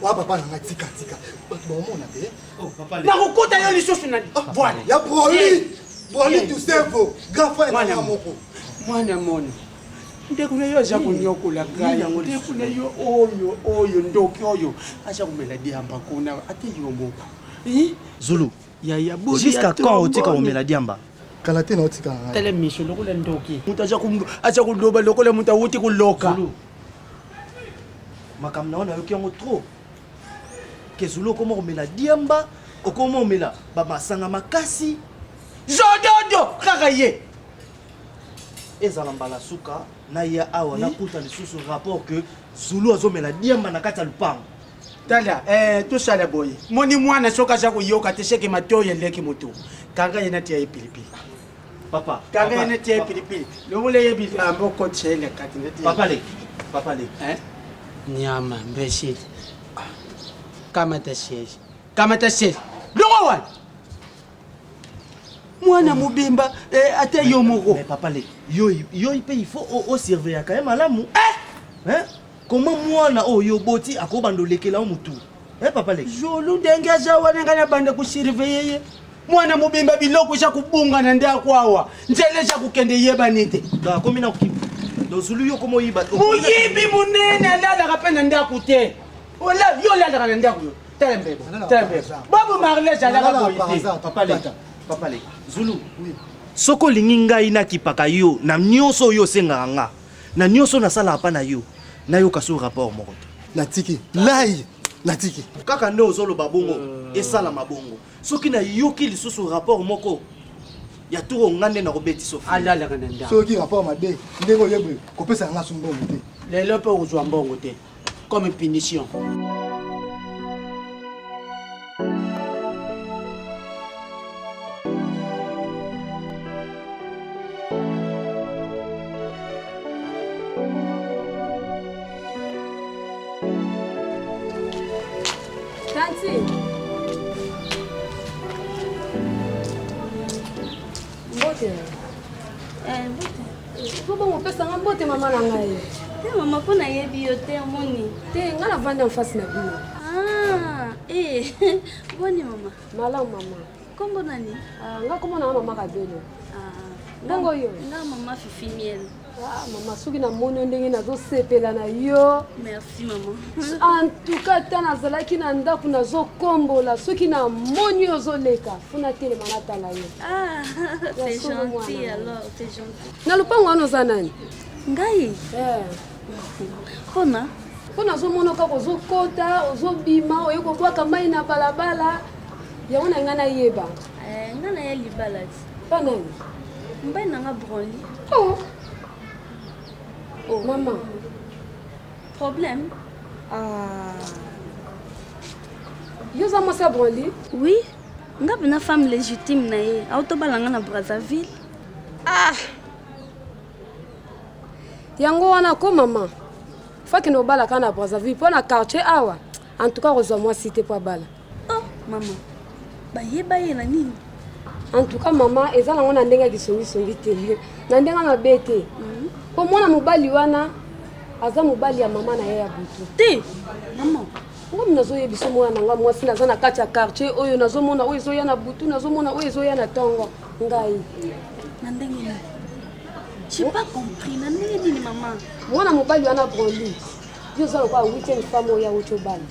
Wa papa na ngai tika tika. Bato baomona te. Nakokuta yo lisusu na voilà. Ya Broli. Broli tout sevo. Grand frère na moko. Mwana mona. Ndeko na yo aza konyokola ngai. Ndeko na yo oyo oyo ndoki oyo aza komela diamba kuna ate yo moko. Zulu. Yaya boli Jusqu'à quand otika komela diamba? Kala te na otika na ngai. Tala miso lokola ndoki. Moto aza koloba lokola moto awuti koloka. Zulu. Makambo na yo nayoki yango trop. Ke Zulu okoma komela diamba, okoma komela ba masanga makasi. Zododo kaka ye. Ezala mbala suka naya awa nakuta lisusu rapport que Zulu azomela diamba na kati ya lupango. Tala eh, tosala boye moni mwana soki aza koyoka te seke matoyi eleki motu kanga ye natia ye pilipili papa kanga ye natia ye pilipili longola ye bilamba okotisa ye na kati papa leki papa leki eh? nyama mbesile kamata siège kamata siège longo wana mwana mobimba eh, ata yo moko mais papa leki yo yo mpe il faut osurveillaka ye malamu eh? eh? Comment mwana oyo yo oboti akobanda olekela yo mutu? Eh papa leki. Zulu ndenge aza wana ngai nabanda kosurveille ye. Mwana mobimba biloko eza kobunga na ndako awa. Nzela eza kokende eyebani te. Donc akomi na kokima. Donc Zulu yo komo yiba. Moyibi monene alalaka mpe na ndako te. Ola yo olalaka na ndako yo. Tala mbebo. Tala mbebo. Bob Marley azalaka boye te. Papa leki. Papa leki. Zulu. Soki olingi ngai nakipaka yo na nyonso oyo osengaka nga. Na nioso nasalaka pa na yo, nayoka so rapport moko te. Natiki layi, natiki. Kaka nde ozoloba bongo, esalama bongo. Soki nayoki lisusu rapport moko ya tour oyo nga nde nakobetisa yo. Alalaka na ndako. Soki rapport mabe, ndenge oye boye, kopesa nga su mbongo te. Lelo pe okozwa mbongo te comme punition. Tanti. Mbote. Eh, mbote. Faut bongo opesa nga mbote mama na ngai. Te mama mpo nayebi yo te omoni. Te nga navandi en face na bino. Ah, eh, boni mama. Malamu mama. Kombo nani? Ah, nga kombo na nga mama Kabelo. Ah, Bongo yo? Nga mama Fifi Miel. Ah, mama soki namoni yo ndenge nazosepela na yo. Merci mama. En tout cas ata nazalaki na ndako nazokombola soki namoni yo ozoleka fo natelema natala yo. Ah, c'est gentil alors, c'est gentil. Na lopango wana oza nani? Ngai? Eh. Pona? Mpo nazomona kaka ozokota ozobima oye kobwaka mai na balabala yango na ngai nayeba. Eh, ngai naya libala ti. Mpa nani? Mobali na nga Broly. Oh. Oh. Mama. Problème? Ah. Yo oza mwasi ya Broly? Oui. Nga pena femme légitime na ye. Autobala nga na Brazzaville. Ah. Yango wana ko mama. Faut akende kobala kaka na Brazzaville mpo na quartier awa. En tout cas kozwa mwasi te mpo abala. Oh. Mama, bayeba ye na nini? En tout cas mama, eza nango na ndenge ya kisongisongi te, na ndenge ya mabe te. Po mwana mobali wana aza mobali ya mama na ye ya butu. Te, mama. Ngami nazoyebisa mwana na nga mwasi naza na kati ya quartier oyo nazomona oyo ezoya na butu nazomona oyo ezoya na ntongo ngai. Na ndenge nini? J'ai pas compris. Na ndenge nini mama? Mwana mobali wana Broly, yo oza lokola huitième femme oyo awuti obala.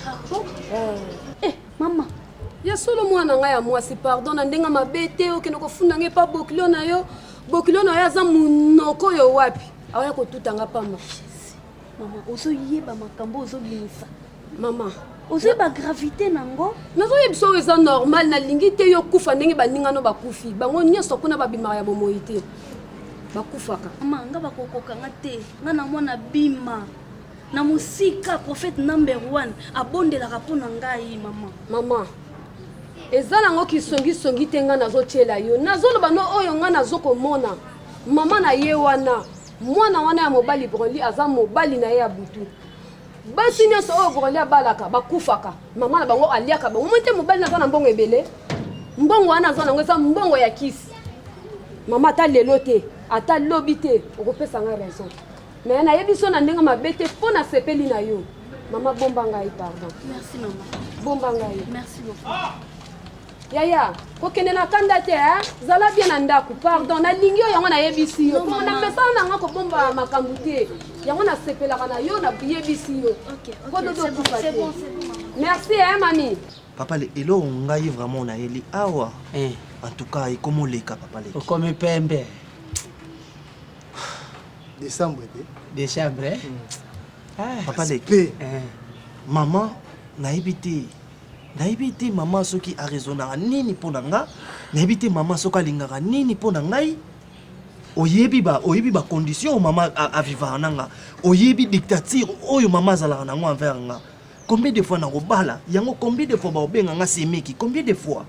Ah bon? Eh, mama. Ya solo mwana na ngai ya mwasi pardon na ndenge mabe te okende kofunda ngai epa bokilo na yo bokilo na yo aza monoko oyo wapi awaya kotuta nga pamba. Mama, ozoyeba makambo ozobimisa. Mama, ozoyeba gravité nango? Nazoyebisa oyo eza normal, nalingi te yo kufa ndenge baninga no bakufi. Bango nyonso kuna babimaka ya bomoi te. Bakufaka. Mama, nga bakokoka nga te. Nga na mwana bima. Na mosika prophète number one abondelaka mpo na ngai mama. Mama, eza nango kisongisongi te nga nazotiela yo. Nazoloba no oyo nga nazokomona. Mama na ye wana Mwana wana ya mobali Broly aza mobali na ye ya butu. Basi nyonso oyo Broly abalaka bakufaka. Mama na bango aliaka bango. Omoni te mobali naza na mbongo ebele. Mbongo wana aza nango eza mbongo ya kisi. Mama ata lelo te, ata lobi te, okopesa ngai raison. Mais nayebi so na ndenge mabe te mpo nasepeli na yo. Mama bomba ngai pardon. Merci mama. Bomba ngai. Merci beaucoup. Yaya, kokende na kanda te hein? Zala bien na ndako, pardon, nalingi yo yango nayebisi yo. Po na mesana na nga kobomba makambo te. Yango nasepelaka na yo nayebisi yo. Okay, Po okay, dodo c'est bon, okufa c'est te. bon, c'est bon, maman. Merci hein mami. Papa le eloko ngai vraiment nayeli awa en tout cas ekomi oleka papa leki. Okomi pembe. Décembre te. Décembre. Eh? Papa leki. Maman nayebi te nayebi te mama soki a raisonnaka nini mpo na nga nayebi te mama soki alingaka nini mpo na ngai oyebi ba oyebi ba condition oyo mama avivaka na nga oyebi dictature oyo mama azalaka nango envers nga combien de fois nakobala yango combien de fois bakobenga nga semeki combien de fois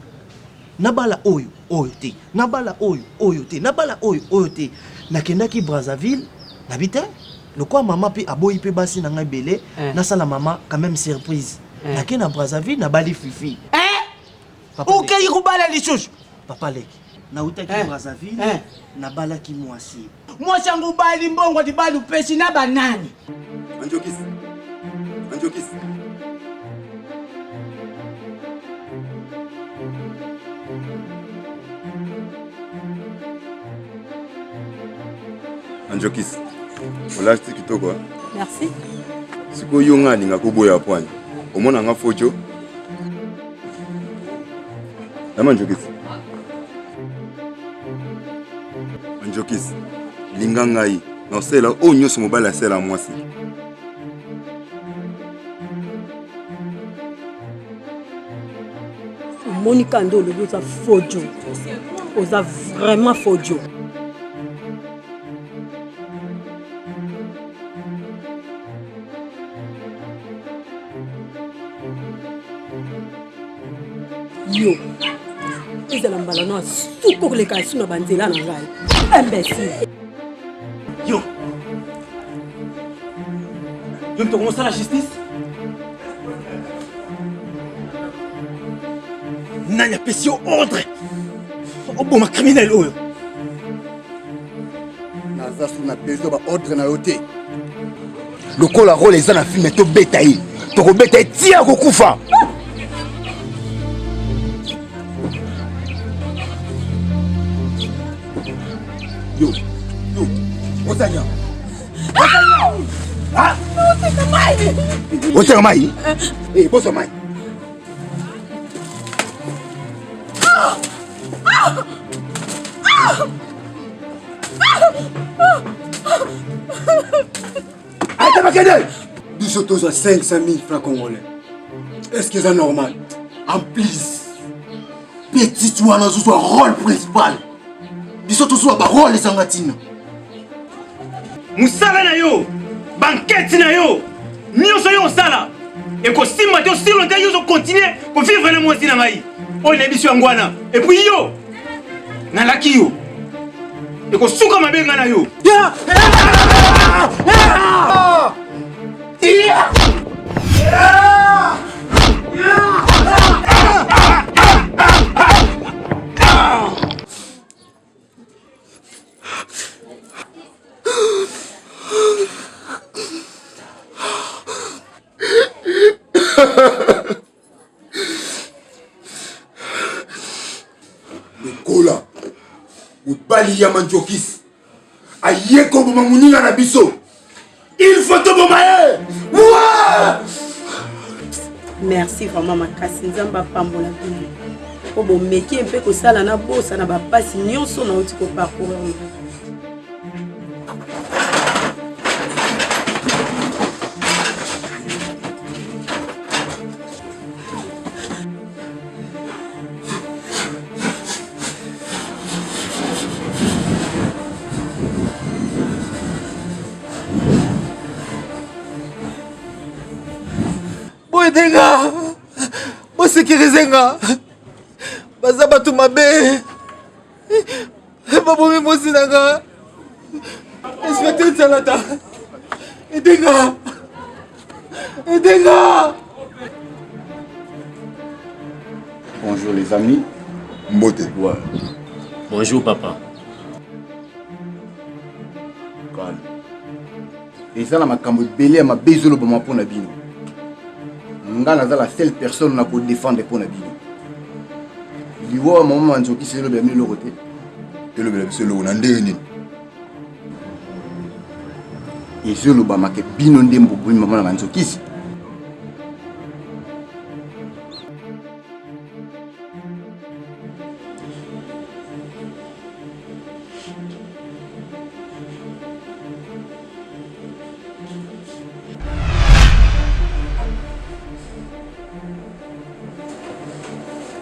nabala oyo oyo te nabala oyo oyo te nabala oyo oyo te nakendaki brazzaville nabi te lokola mama mpe aboyi mpe basi na ngai ebele nasala mama quand même surprise nake na brazzaville nabali fifi okei kobala lisusu papa leki nautaki brazzaville nabalaki mwasi mwasi yango obali mbongo libala opesi na banani Anjokisi. Anjokisi. Anjokisi. Olati kitoko. hein? Merci. Sikoyo yo nga alinga koboya pwani. Omona nga fojo. Nama Anjokisi. Anjokisi. Linga ngai. Naosala oyo nyonso mobali asala mwasi. Omoni kaka nde olobi oza fojo oza vraiment fojo yo ezala mbala no suka okoleka su na banzela na ngai imbécile yo yo moto okomosala justice nani apesi yo ordre oboma criminel oyo naza su na besoin ba ordre na yo te lokola role eza na filme tobeta ye tokobeta ye ti akokufa yo yo ozanya oteka mai eh, bozwa mai ata bakende biso tozwa 500 000 francs congolais est ce que eza normal en plus petite wana azozwa rôle principal biso tozwa barole ezanga ntina mosala na yo bankete na yo nyonso yo osala ekosimba te osilo te yo ozokontinue kovivre na mwasi na ngai oyo nayebi biso yango wana epuis yo nalaki yo ekosuka mabe ngai na yo Yeah! Yeah! Yeah! Lokola mobali ya manjokisi aye koboma moninga na biso, il faut toboma ye. Merci vraiment makasi, Nzambe apambola bino mpo bomeki mpe kosala na bosa na bapasi nyonso nauti koparcourir. Boyede nga, bosekirize nga, baza bato mabe, babomi mwasi na nga. Inspecteur Tsalata, aide nga, aide nga. Bonjour les amis. Mbote. Ouais. Bonjour papa. Calme. Eza na makambo ebele ya mabe ezolobama mpo na bino. Nga naza la seule personne na kodefendre mpo na bino. Liwa ya mama Manzokisi elobela bino eloko te. Elobela biso eloko na ndenge nini? Ezolobama ke bino nde mbobomi mama na Manzokisi.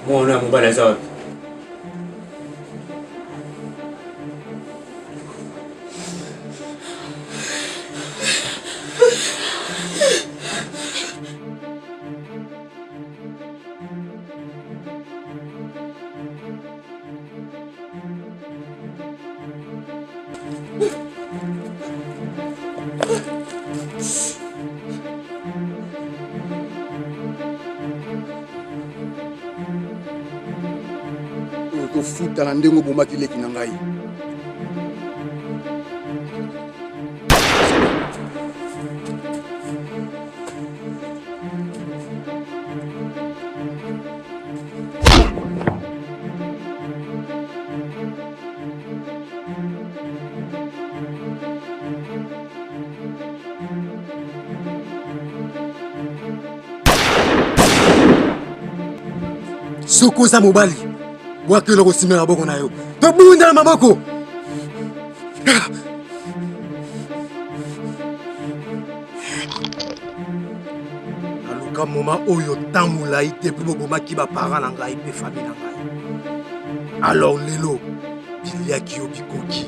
Mwana ya mobali aza wapi? Okofuta na ndenge obomaki leki na ngai. Soki oza mobali, bwaka eloko nsima ya maboko na yo, tobunda na maboko. Naluka moma oyo temps molai depuis bobomaki baparent na ngai mpe famille na ngai. Alors lelo biliaki yo bikoki.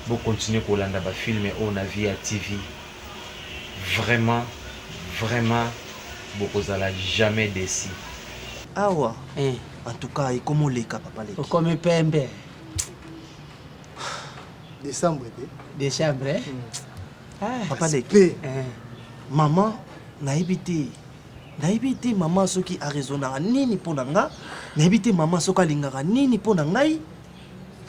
Bo continuer kolanda ba film oyo na Viya TV vraiment vraiment bokozala jamais deçu. Awa en tout cas ekomi oleka papa leki. Okomi pembe. Décembre te. Décembre. Eh? Ah, papa leki. Eh. Maman nayebi te. Nayebi te maman soki a raisonnaka nini mpo na nga. Nayebi te maman soki alingaka nini mpo na ngai.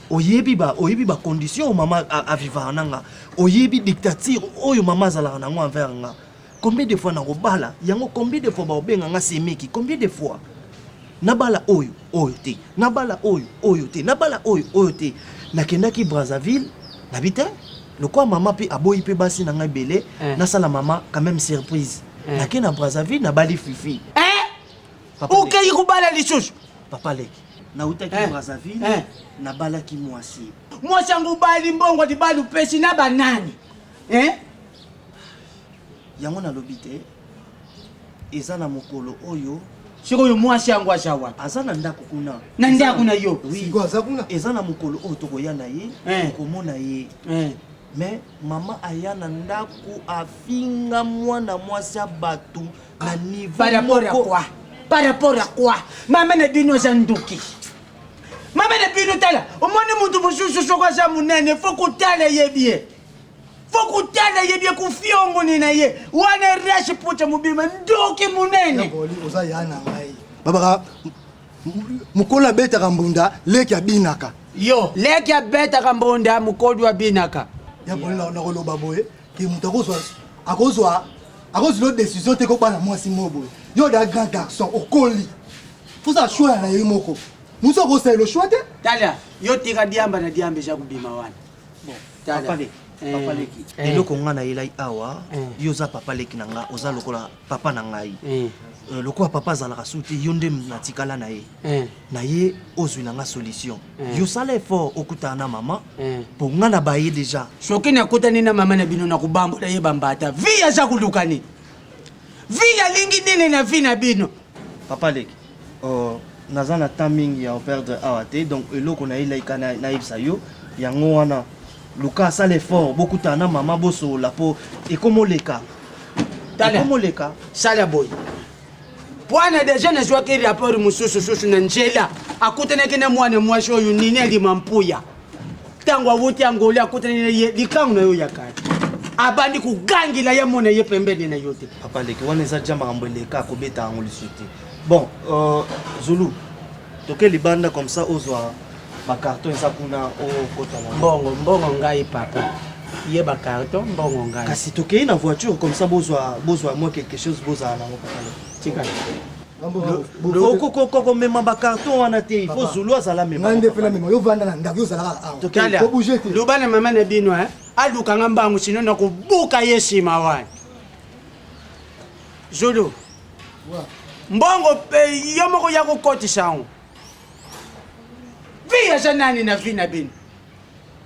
Oyebi ba oyebi ba conditions oyo mama avivaka na nga. Oyebi dictature oyo mama azalaka na yango envers nga. Combien de fois nakobala yango, combien de fois bakobenga nga semeki, combien de fois nabala oyo oyo te, nabala oyo oyo te, nabala oyo oyo te. Nakendaki Brazzaville, nabi te lokola mama mpe aboyi mpe basi na ngai ebele, nasala mama quand même surprise. Nake na Brazzaville, nabali Fifi. Okei kobala lisusu? Papa leki, nautaki Brazzaville, nabalaki mwasi. Mwasi yango obali mbongo libala opesi na banani? Yango nalobi te, eza na mokolo oyo. Sikoyo mwasi yango aza wapi? Aza na ndako kuna. Na ndako na yo? Oui. Sikoyo aza kuna? Eza na mokolo oyo tokoya na ye, tokomona ye. Mais mama aya na ndako afinga mwana mwasi ya bato na niveau Par rapport à quoi? Par rapport à quoi? Mama na bino aza ndoki. Mama na bino tala, omoni mutu mosusu soko aza monene, faut kotala ye bien. Faut kotala ye bien kofiongoni na ye. Wana race pocha mobima ndoki monene. Oza ya na ngai. Babaka mokolo abetaka mbunda, leki abinaka. Yo, leki abetaka mbunda, mokolo abinaka. Ya boli nakoloba boye ke moto akozwa akozwa. Akozwila décision te kobala mwasi moko boye. Yo da grand garçon, okoli. Faut ça choix na ye moko. Muso akosala le choix te. Tala, yo tika diamba na diamba eza kobima wana. Bon, Tala. papa leki, Eh. papa leki. Eh. Eloko nga nayelai awa, yo oza papa leki na nga, oza lokola papa na ngai. Euh, lokola papa azalaka su te, yo nde natikala na ye. Na ye ozwila nga solution. Yo sala effort okutana na mama, po nga na baye déjà. Soki nakutani na mama na bino nakobambola ye bambata. Vie aza koluka nini? Vie alingi nini na vie na bino? Papa leki, euh, naza na temps mingi ya koperdre awa te, donc eloko nayelai ka nayebisa yo yango wana. Luka asala effort bokutana na mama bosolola po ekomoleka. Ekomoleka. Sala boye. Pwana deja nazwaki rapport mosusu susu na nzela akutanaki na mwana mwasi oyo nini alima mpuya ntango awuti Angola akutani na ye likango na yo ya kala abandi kogangela ye mona ye pembeni na yo te. Papa leki wana eza ja makambo eleka akobeta yango lisusu te. Bon, euh, Zulu toke libanda comme ça ozwa ba carton eza kuna okota na mbongo mbongo ngai papa ye ba carton mbongo ngai. Kasi tokei na voiture comme ça bozwa bozwa mwa quelque chose bozala nango papa leki. Tika. Okokomema ba carton wana te, il faut Zulu azala mema. Ngai nde fela mema yo vanda na ndako yo ozala kaka awa. Tala, Ko bouger te. loba na mama na bino eh, aluka nga mbangu sino nakobuka ye nsima wana. Zulu, mbongo pe yo moko ya kokotisa yango. Vie aza nani na vie na bino?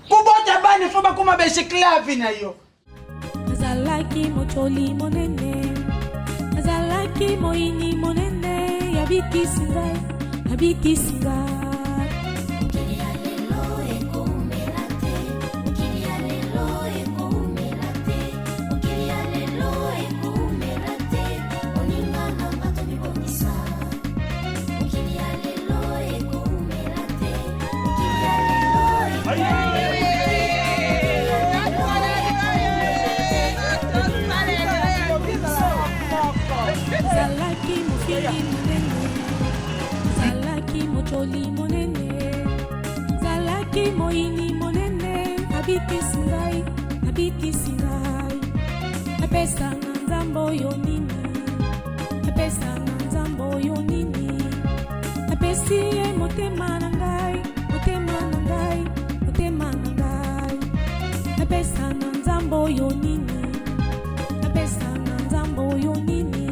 Kobota bana fo bakoma ba esclave na yo. Nazalaki motoli monene, nazalaki moyini monene, abikisi ngai, abikisi ngai. Mokili ya lelo ekoumela te, mokili ya lelo ekoumela te, mokili ya lelo ekoumela te, moninga na nga tomibongisa. Mokili ya lelo ekoumela te, mokili ya lelo ekoumela te. Nazalaki mofingi monene, nazalaki motoli monene, nazalaki moyini monene, abikisi ngai, abikisi ngai. Napesa na Nzambe oyo nini? Napesa na Nzambe oyo nini? Napesi ye motema na ngai, motema na ngai, motema na ngai. Napesa na Nzambe oyo nini? Napesa na Nzambe oyo nini?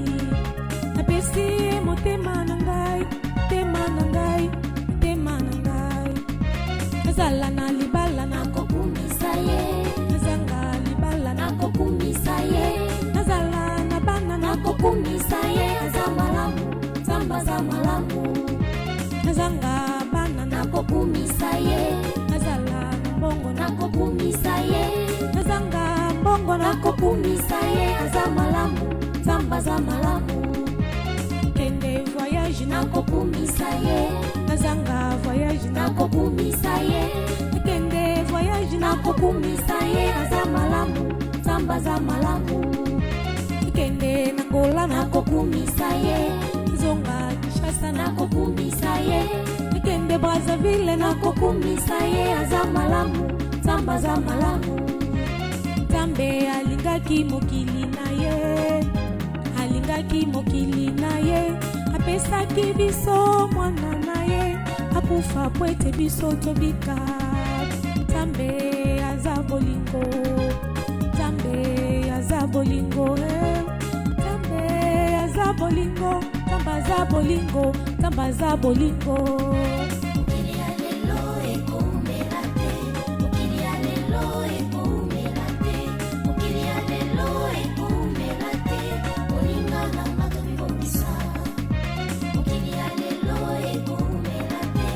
Napesi ye motema na ngai, motema na ngai, motema na ngai. Nazala na libala nakokumisa ye, nazanga libala nakokumisa ye, nazala na bana nakokumisa ye, aza malamu, Nzambe aza malamu, nazanga bana nakokumisa ye, nazala na mbongo nakokumisa ye, nazanga mbongo nakokumisa ye, aza malamu, Nzambe aza malamu, kende voyage nakokumisa ye, nazanga voyage nakokumisa ye, kende voyage nakokumisa ye, aza malamu, Nzambe aza malamu, kende na Angola nakokumisa ye, zonga Kinshasa nakokumisa ye, kende Brazzaville nakokumisa ye, aza malamu, Nzambe aza malamu. Nzambe alingaki mokili na ye, alingaki mokili na ye, apesaki biso mwana na ye, akufa po ete biso tobika. Nzambe aza bolingo, Nzambe aza bolingo, eh. Nzambe aza bolingo, Nzambe aza bolingo, Nzambe aza bolingo. Mokili ya lelo ekoumela te, mokili ya lelo ekoumela te, mokili ya lelo ekoumela te, moninga na nga tomibongisa. Mokili ya lelo ekoumela te,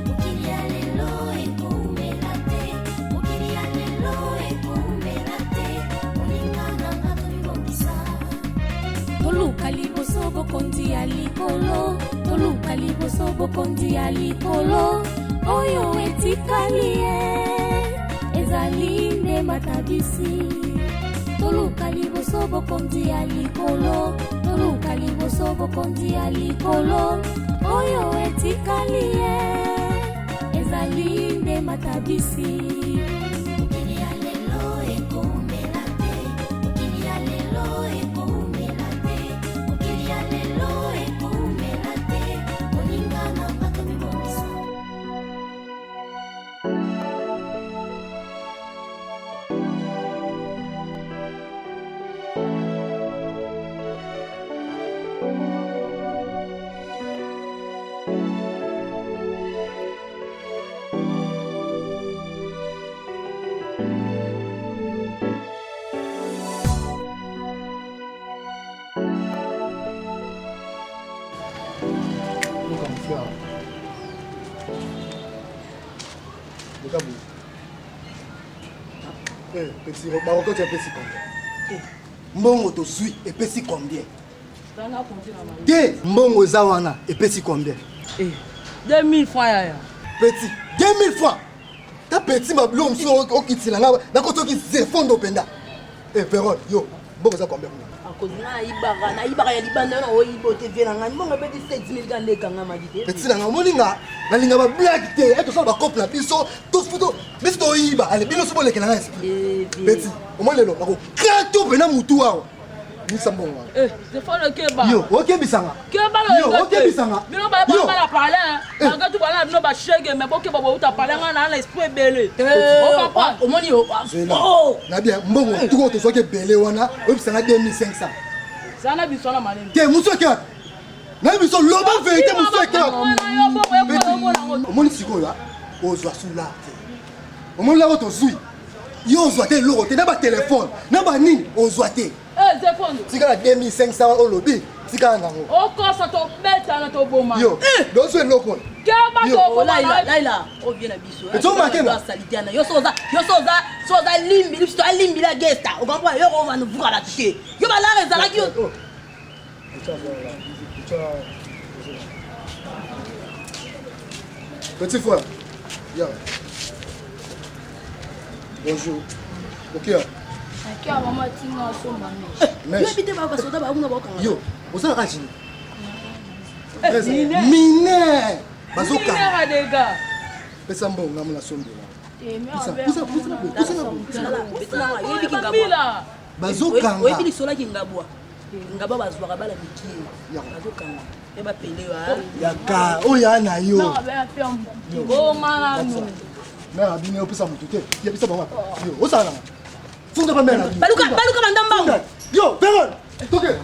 mokili ya lelo ekoumela te, mokili ya lelo ekoumela te, moninga na nga tomibongisa. Toluka liboso bokonzi ya likolo, toluka liboso bokonzi ya likolo, oyo etikali ye ezali nde matabisi. Toluka liboso bokonzi ya likolo, toluka liboso bokonzi ya likolo, oyo etikali ye ezali nde matabisi. Mokili ya lelo ekoumela te, mokili ya lelo ekoumela Eka boye. Eh, petit, barokoti epesi combien? Mbongo tozwi epesi combien? Te, mbongo eza wana epesi combien? 2000 francs yaya. Petit, 2000 francs. Ta petit ma biloko mosusu okitila nga nakoti oki zefondo mpenza. Eh, Veron, yo, mbongo eza combien kuna? Akozi nga nayibaka nayibaka ya libanda yo na oyiba ote vie na ngai mbongo ebeti 7000 ka nde ekangamaki te. Petit na nga omoni nga nalinga ba blague te e tosala bacope na biso tofuto biso toyiba ale bino so bolekela nga esprit. Petit, omoni lelo nakokrato mpena mutu awa. Misa mbongo wana. Eh, Zefano keba. Yo, okebisanga. Keba Yo, okebisanga. Bino ba ba ba parler. Ba tu bala bino ba shege mais bokeba bo uta parler nga na na esprit ebele. O comprendre? Omoni yo. Zela. Na bien mbongo tuko tozwaki ebele wana oyebisanga 2500. Zana biso na malemi. Te mosu eke wapi? Nayebi biso loba verité mosu eke wapi? Omoni sikoyo ozwa sula te. Omoni lako tozwi. Yo ozwa te eloko te na ba telefone na ba nini ozwa te. Tikala 2500 olobi tikala nango. Okosa tobetana toboma. Yo dozwa eloko. Keba toboma. Laila, ovie na biso. Ezo salite wana. Yo soza, yo soza, soza limbi, biso alimbi la gesta. Okomprendre yo ko vanu vuka la te. Yo balara ezalaki yo. Petit frère, yeah. Bonjour. Ok. Akia mama tinga asomba mèche. Yo bite ba basoda ba kuna ba kanga. Yo, osalaka jini. Mineur. Bazoka. Mineur dégâts. Pesa mbongo nga mona sombela. Bazokanga. Oyebi lisolo ya kingabwa. Ngabwa bazwaka bana mikie. Bazokanga. Pe bapele yo. Yaka oyo ya na yo. Boma nanu. Mère abimi opesa motu te. Yebisa bango. Yo osala nanga. Funda ba mère na bino. Baluka baluka banda mbango. Yo, Veron. Toke.